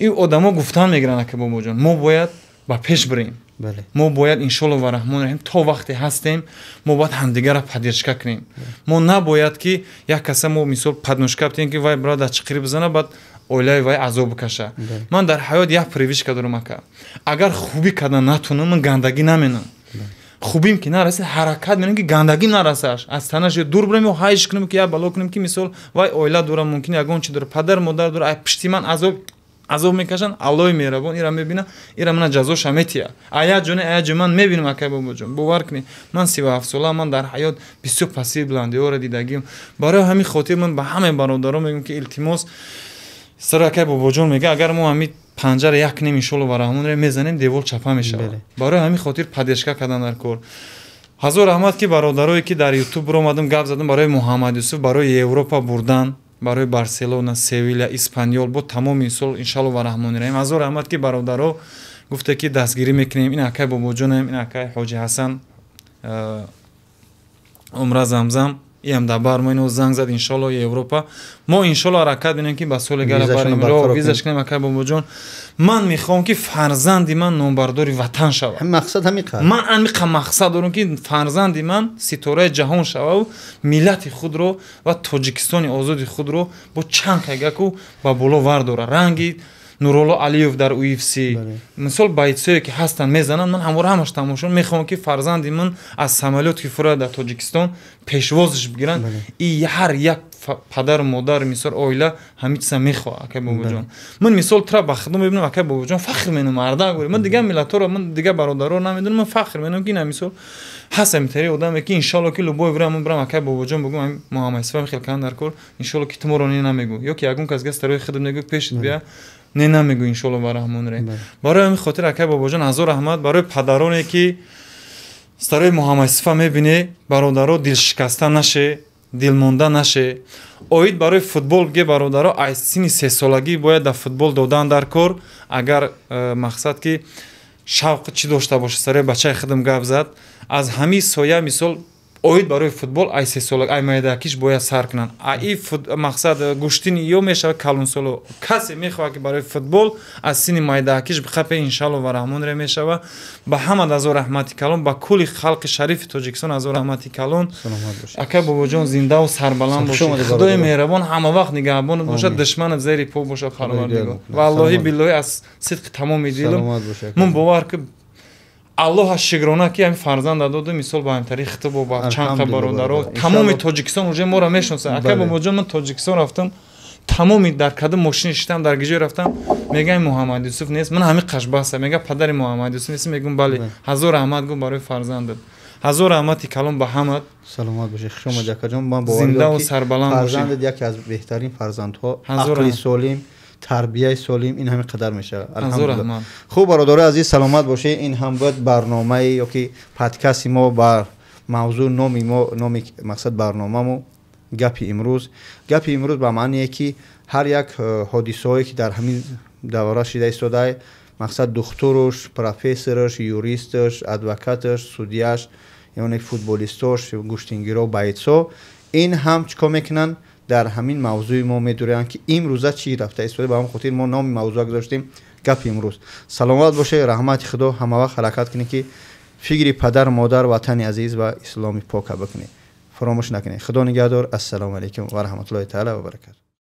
Ин одамо гуфтан мегиранд. Акай Бобоҷон, мо бояд ба пеш бирем, мо бояд, иншолло ва раҳмон раҳим, то вақте ҳастем, мо бояд ҳамдигарро поддержка кунем. Мо набояд ки як каса мо мисол подножка битем, ки вай бира дар чиқири бизана, баъд оилаи вай азоб бикаша. Ман дар ҳаёт як привычка дорам, ака: агар хубӣ кардан натонам, ман гандагӣ наменам. Хубим ки нарасид, ҳаракат менам ки гандагӣ нарасаш, аз танаш дур бирам ё ҳайш кунам, ки як бало кунем, ки мисол вай оила дорам, мумкин ягон чи дора, падар модар дора, ай пишти ман азоб мекашанд. Аллои меҳрабон ира мебина, ира мана ҷазоша метия. Ая ҷоне, ая ҷо ман мебинам. Акай Бобоҷон, бовар кунед, ман 37 сола, ман дар ҳаёт бисёр пасти буландиҳоро дидагим. Барои ҳамин хотир ман ба ҳамаи бародарон мегӯям ки илтимос сар, акай Бобоҷон мега, агар мо ҳами панҷара як кунем, иншолло ва раҳмон, мезанем, девол чапа мешавад. Барои ҳамин хотир поддержка кардан дар кор. Ҳазор раҳмат ки бародарое ки дар Ютуб биромадам, гап задам барои Муҳаммад Юсуф, барои Европа бурдан, барои Барселона, Севиля, Испаньол, бо тамоми сол, иншалло ва раҳмони раҳим. Ҳазор раҳмат ки бародаро гуфте ки дастгирӣ мекунем. Ин акай Бобоҷонем, ин акай Ҳоҷи Ҳасан, умра замзам иам дар бар мо ино занг зад. Иншолло, Европа мо, иншолло, ҳаракат менем ки ба соли гара барем, визаш кунем. Акай Бобоҷон, ман мехоҳам ки фарзанди ман номбардори ватан шавад. Мақсад ҳамин. Ман ҳамиқа мақсад дорам ки фарзанди ман ситораи ҷаҳон шававу миллати худро ва Тоҷикистони озоди худро бо чанд қайгаку ба боло вардора, ранги Нурулло Алиев дар UFC, мисол, бойцое ки ҳастанд, мезананд. Ман ҳамвора ҳамаш тамошо мехоҳам ки фарзанди ман аз самолёт ки фурояд, дар Тоҷикистон пешвозш бигиранд. И ҳар як падару модар, мисол, оила ҳамин чиза мехоҳад. Акай Бобоҷон, ман мисол тра ба худо мебинам, акай Бобоҷон, фахр менам. Мардак, ман дигар миллатҳоро, ман дигар бародароро намедонам. Ман фахр менам ки ина мисол ҳаст ҳамитари одаме ки иншолло ки любой время ман бирам, акай Бобоҷон, бугум, Муҳаммад Исфаҳ хел кан дар кор, иншолло ки туморо не намегӯ ё ки ягон кас гастарои худам негӯ, пешит бия, не намегӯ, иншолло ба раҳмон раҳим. Барои ҳамин хотир, акай Бобоҷон, ҳазор раҳмат барои падароне ки старои Муҳаммад Исфа мебине. Бародаро, дилшикаста наше, дилмонда наше. Оид барои футбол ге, бародаро, аз синни 3 солагӣ бояд дар футбол додан дар кор. Агар мақсад ки шавқ чӣ дошта боша, сарои бачаи худам гап зад, аз ҳамин соя, мисол, оид барои футбол ай 3 сола, ай майдакиш бояд сар кунанд. И мақсад гӯштини ё мешавад калонсоло. Касе мехоҳад ки барои футбол аз синни майдакиш биқапе, иншалло ва раҳмон ре мешавад. Ба ҳама ҳазор раҳмати калон, ба кулли халқи шарифи Тоҷикистон ҳазор раҳмати калон. Акай Бобоҷон, зиндаву сарбаланд бошед. Худои меҳрабон ҳама вақт нигаҳбонат бошад, душманат зери по бошад, Парвардигор. Валлоҳи биллоҳи, аз сидқи тамоми дилам ман бовар ки Аллоҳа шукрона ки ҳамин фарзанда доду, мисол, ба ҳамтари хитобо ба чанд қа бародаро. Тамоми Тоҷикистон уже моро мешиносад. Акай Бобоҷон, ман Тоҷикистон рафтам, тамоми дар кадом мошини шиштам, дар гиҷое рафтам, мегӯям Муҳаммад Юсуф нест. Ман ҳамин қашбаста мега, падари Муҳаммад Юсуф нест? Мегӯм, бале. Ҳазор раҳмат гум барои фарзандат, ҳазор раҳмати калон ба ҳамат. Саломат бошед, хуш омадед, акаҷон. Ман бовар зиндаву сарбаланд бошед. Фарзандат яке аз беҳтарин фарзандҳо, ақли солим, тарбияи солим, ин ҳамин қадар мешавад. Хуб, бародарои азиз, саломат бошед. Ин ҳам буд барномаи ёки подкасти мо бар мавзӯъ, номи мо, номи мақсад барномамо «Гапи имрӯз». Гапи имрӯз ба маъние ки ҳар як ҳодисаҳое ки дар ҳамин давра шида истода, мақсад духтуруш, профессораш, юристаш, адвокаташ, судьяш, яъне футболистош, гӯштингиро, бойцо, ин ҳам чӣ кор мекунанд, дар ҳамин мавзӯи мо медурянд ки имрӯза чӣ рафта истода. Ба ҳамин хотир мо номи мавзӯа гузоштем «Гапи имрӯз». Саломат бошед, раҳмати Худо. Ҳамавақт ҳаракат кунед ки фикри падар, модар, ватани азиз ва исломи пока бикунед, фаромӯш накунед. Худо нигаҳдор. Ассалому алайкум ва раҳматуллоҳи таала ва баракату.